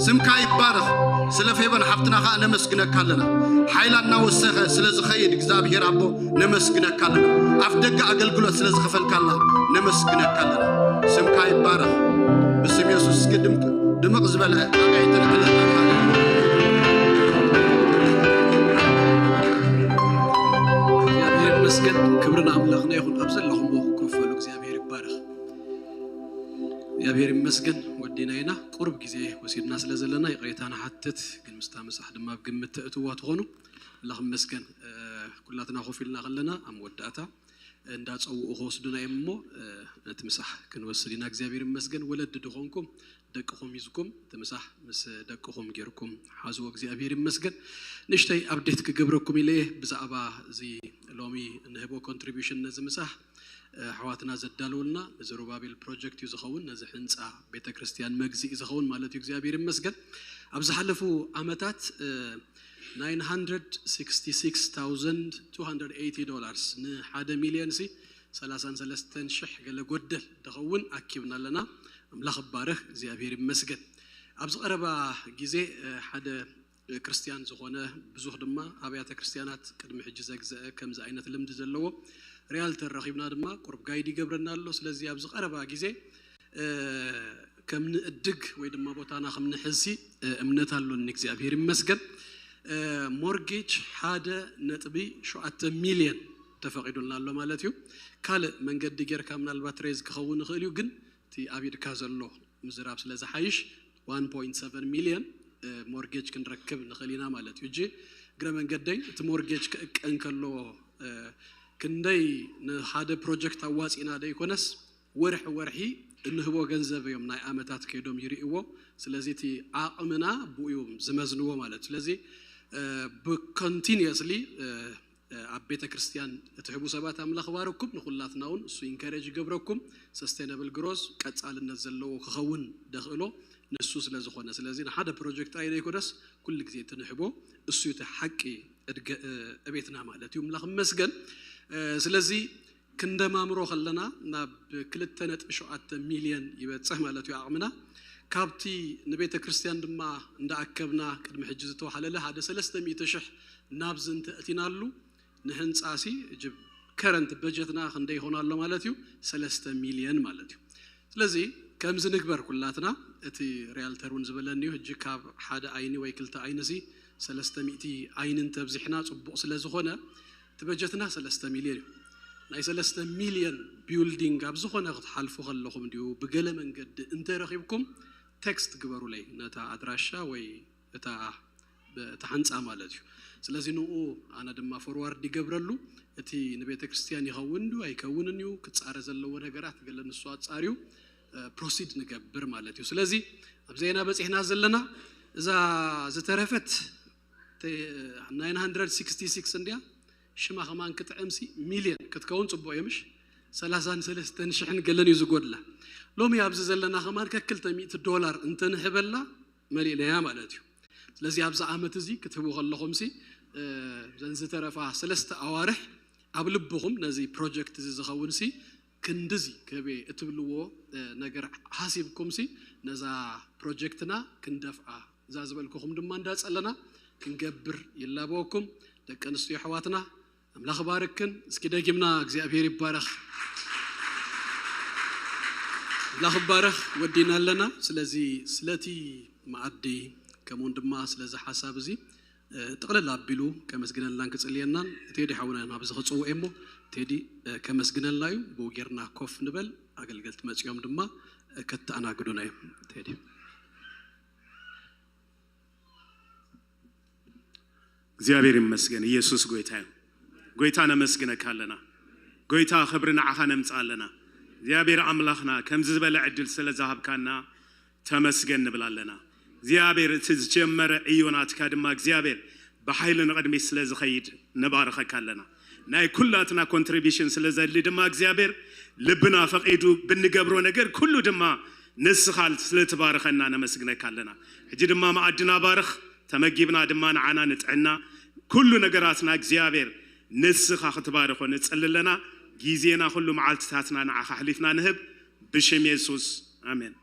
ስምካ ይባረኽ። ስለ ፌበን ሓፍትና ኸዓ ነመስግነካ ኣለና። ሓይላ እናወሰኸ ስለ ዝኸይድ እግዚኣብሔር ኣቦ ነመስግነካ ኣለና። ኣፍ ደገ ኣገልግሎት ስለ ዝኸፈልካልና ነመስግነካ ኣለና። ስምካ ይባረኽ። ብስም የሱስ እስኪ ድምቅ ድምቕ ዝበለ ኣጋይትን ዕለታን ሃሌሉያ። እግዚኣብሔር ይመስገን። ክብሪ ንኣምላኽና ይኹን። ኣብ ዘለኹምዎ ክፈሉ እግዚኣብሔር ይባረኽ። እግዚኣብሔር ይመስገን ወዲና ኢና። ቁሩብ ግዜ ወሲድና ስለ ዘለና ይቕሬታ ንሓትት፣ ግን ምስታ ምሳሕ ድማ ኣብ ግምት ተእትዋ ትኾኑ። ኣምላኽ ይመስገን። እ፣ ኩላትና ኮፍ ኢልና ከለና ኣብ መወዳእታ እንዳጸውኡ ክወስዱና እዮም እሞ፣ እ፣ ነቲ ምሳሕ ክንወስድ ኢና። እግዚኣብሔር ይመስገን። ወለዲ ድኾንኩም ደቅኹም ሂዝኩም እቲ ምሳሕ ምስ ደቅኹም ጌርኩም ሓዝዎ። እግዚኣብሔር ይመስገን። ንእሽተይ ኣፕዴት ክገብረኩም ኢለ እየ ብዛዕባ እዚ ሎሚ እንህቦ ኮንትሪቢሽን ነዚ ምሳሕ። እ፣ ኣሕዋትና ዘዳለውልና ንዘሩባቤል ፕሮጀክት እዩ ዝኸውን፣ ነዚ ህንፃ ቤተ ክርስቲያን መግዝኢ ዝኸውን ማለት እዩ። እግዚኣብሔር ይመስገን። ኣብ ዝሓለፉ ዓመታት፣ እ፣ ናይን ሃንድረድ ሲክስቲ ሲክስ ታውዘንድ ቱ ሃንድረድ ኤይቲ ዶላርስ፣ ንሓደ ሚልዮን ሲ ሰላሳን ሰለስተን ሽሕ ገለ ጎደል ዝኸውን ኣኪብና ኣለና። ኣምላኽ ይባረኽ፣ እግዚኣብሔር ይመስገን። ኣብዚ ቀረባ ግዜ፣ እ፣ ሓደ ክርስቲያን ዝኾነ ብዙሕ ድማ ኣብያተ ክርስቲያናት ቅድሚ ሕጂ ዘግዘአ ከምዚ ዓይነት ልምዲ ዘለዎ ሪያልተር ረኺብና ድማ ቁሩብ ጋይድ ይገብረና ኣሎ። ስለዚ ኣብዚ ቀረባ ግዜ፣ እ፣ ከም ንእድግ ወይ ድማ ቦታና ከም ንሕዝሲ፣ እ፣ እምነት ኣሎኒ። እግዚኣብሔር ይመስገን። እ፣ ሞርጌጅ ሓደ ነጥቢ ሸውዓተ ሚልዮን ተፈቒዱልና ኣሎ ማለት እዩ። ካልእ መንገዲ ጌርካ ምናልባት ሬዝ ክኸውን ይኽእል እዩ፣ ግን እቲ ኣብ ኢድካ ዘሎ ምዝራብ ስለ ዝሓይሽ ዋን ፖይንት ሰቨን ሚልዮን፣ እ፣ ሞርጌጅ ክንረክብ ንኽእል ኢና ማለት እዩ። እጂ እግረ መንገደይ እቲ ሞርጌጅ ክእቀን ከሎ፣ እ፣ ክንደይ ንሓደ ፕሮጀክት ኣዋፂና ደይኮነስ ወርሒ ወርሒ እንህቦ ገንዘብ እዮም ናይ ዓመታት ከይዶም ይርእይዎ። ስለዚ እቲ ዓቕምና ብኡ እዮም ዝመዝንዎ ማለት እዩ። ስለዚ፣ እ፣ ብኮንቲኒየስሊ፣ እ፣ ኣብ ቤተ ክርስቲያን እትሕቡ ሰባት ኣምላኽ ባረኩም፣ ንኹላትና እውን እሱ ኢንከሬጅ ይገብረኩም። ሰስቴነብል ግሮዝ ቀጻልነት ዘለዎ ክኸውን ደኽእሎ ንሱ ስለ ዝኾነ፣ ስለዚ ንሓደ ፕሮጀክት ጥራይ ዘይኮነስ ኩሉ ግዜ እቲ ንሕቦ እሱ እዩ እቲ ሓቂ እድገ-፣ እ፣ እቤትና ማለት እዩ። ኣምላኽ ይመስገን። እ፣ ስለዚ ክንደማምሮ ከለና ናብ ክልተ ነጥቢ ሸውዓተ ሚልዮን ይበጽሕ ማለት እዩ ዓቕምና። ካብቲ ንቤተ ክርስቲያን ድማ እንዳኣከብና ቅድሚ ሕጂ ዝተዋህለለ ሓደ ሰለስተ ሚእቲ ሽሕ ናብዚ እንተእቲናሉ ንህንጻ ሲ እጅብ ከረንት በጀትና ክንደይ ይኾን ኣሎ ማለት እዩ? ሰለስተ ሚልዮን ማለት እዩ። ስለዚ ከምዚ ንግበር ኩላትና፣ እቲ ሪያልተር እውን ዝበለኒ እዩ፣ ሕጂ ካብ ሓደ ዓይኒ ወይ ክልተ ዓይኒ ሲ ሰለስተ ሚእቲ ዓይኒ እንተብዚሕና ጽቡቕ ስለ ዝኾነ፣ እቲ በጀትና ሰለስተ ሚልዮን እዩ። ናይ ሰለስተ ሚልዮን ቢልዲንግ ኣብ ዝኾነ ክትሓልፉ ከለኹም ድዩ ብገለ መንገዲ እንተረኺብኩም ቴክስት ግበሩለይ ነታ ኣድራሻ ወይ እታ፣ እታ ሕንጻ ማለት እዩ። ስለዚ ንኡ ኣነ ድማ ፎርዋርድ ይገብረሉ። እቲ ንቤተ ክርስቲያን ይኸውን ድዩ ኣይከውንን እዩ ክጻረ ዘለዎ ነገራት ገለ ንሱ ኣጻርዩ፣ እ፣ ፕሮሲድ ንገብር ማለት እዩ። ስለዚ ኣብ ዜና በጺሕና ዘለና እዛ ዝተረፈት ተ-፣ ናይን ሃንድረድ ሲክስቲ ሲክስ እንድያ ሽማ ከማን ክጥዕምሲ ሚልዮን ክትከውን ጽቡቕ እዩ ምሽ? ሰላሳን ሰለስተን ሽሕን ገለን እዩ ዝጎድላ። ሎሚ ኣብዚ ዘለና ከማን ከክልተ ሚእቲ ዶላር እንተንህበላ መሊእናያ ማለት እዩ። ስለዚ ኣብዚ ዓመት እዚ ክትህቡ ከለኹም ሲ፣ እ፣ ዘን ዝተረፋ ሰለስተ ኣዋርሕ ኣብ ልብኹም ነዚ ፕሮጀክት እዚ ዝኸውን ሲ ክንድዚ ከቤ እትብልዎ፣ እ፣ ነገር ሓሲብኩም ሲ ነዛ ፕሮጀክትና ክንደፍኣ እዛ ዝበልኩኹም ድማ እንዳጸለና ክንገብር ይላበወኩም። ደቂ ኣንስትዮ ኣሕዋትና ኣምላኽ ባርክን። እስኪ ደጊምና እግዚኣብሔር ይባረኽ። ኣምላኽ ይባረኽ። ወዲና ኣለና። ስለዚ ስለቲ መኣዲ ከምኡውን ድማ ስለዚ ሓሳብ እዚ፣ እ፣ ጥቕልል ኣቢሉ ከመስግነልናን ክጽልየናን ቴዲ ሓውና ናብዚ ክጽውዕ እሞ ቴዲ፣ እ፣ ከመስግነልና እዩ። ብኡ ጌርና ኮፍ ንበል። ኣገልገልቲ መጺኦም ድማ፣ እ፣ ከተኣናግዱና እዮም። ቴዲ። እግዚኣብሔር ይመስገን። ኢየሱስ ጎይታ እዩ። ጎይታ ነመስግነካ ኣለና። ጎይታ ክብሪ ንዓኻ ነምጽእ ኣለና። እግዚኣብሔር ኣምላኽና ከምዚ ዝበለ ዕድል ስለ ዝሃብካና ተመስገን ንብል ኣለና። እግዚኣብሔር እቲ ዝጀመረ ዕዮ ናትካ ድማ እግዚኣብሔር ብሓይሊ ንቕድሚት ስለ ዝኸይድ ንባርኸካ ኣለና። ናይ ኩላትና ኮንትሪቢሽን ስለ ዘድሊ ድማ እግዚኣብሔር ልብና ፈቒዱ ብንገብሮ ነገር ኩሉ ድማ ንስኻ ስለ ትባርኸና ነመስግነካ ኣለና። ሕጂ ድማ መኣድና ባርኽ፣ ተመጊብና ድማ ንዓና ንጥዕና ኩሉ ነገራትና እግዚኣብሔር ንስኻ ክትባርኾ ንጽሊ ኣለና። ግዜና ኩሉ መዓልትታትና ንዓኻ ኣሕሊፍና ንህብ ብሽም የሱስ ኣሜን።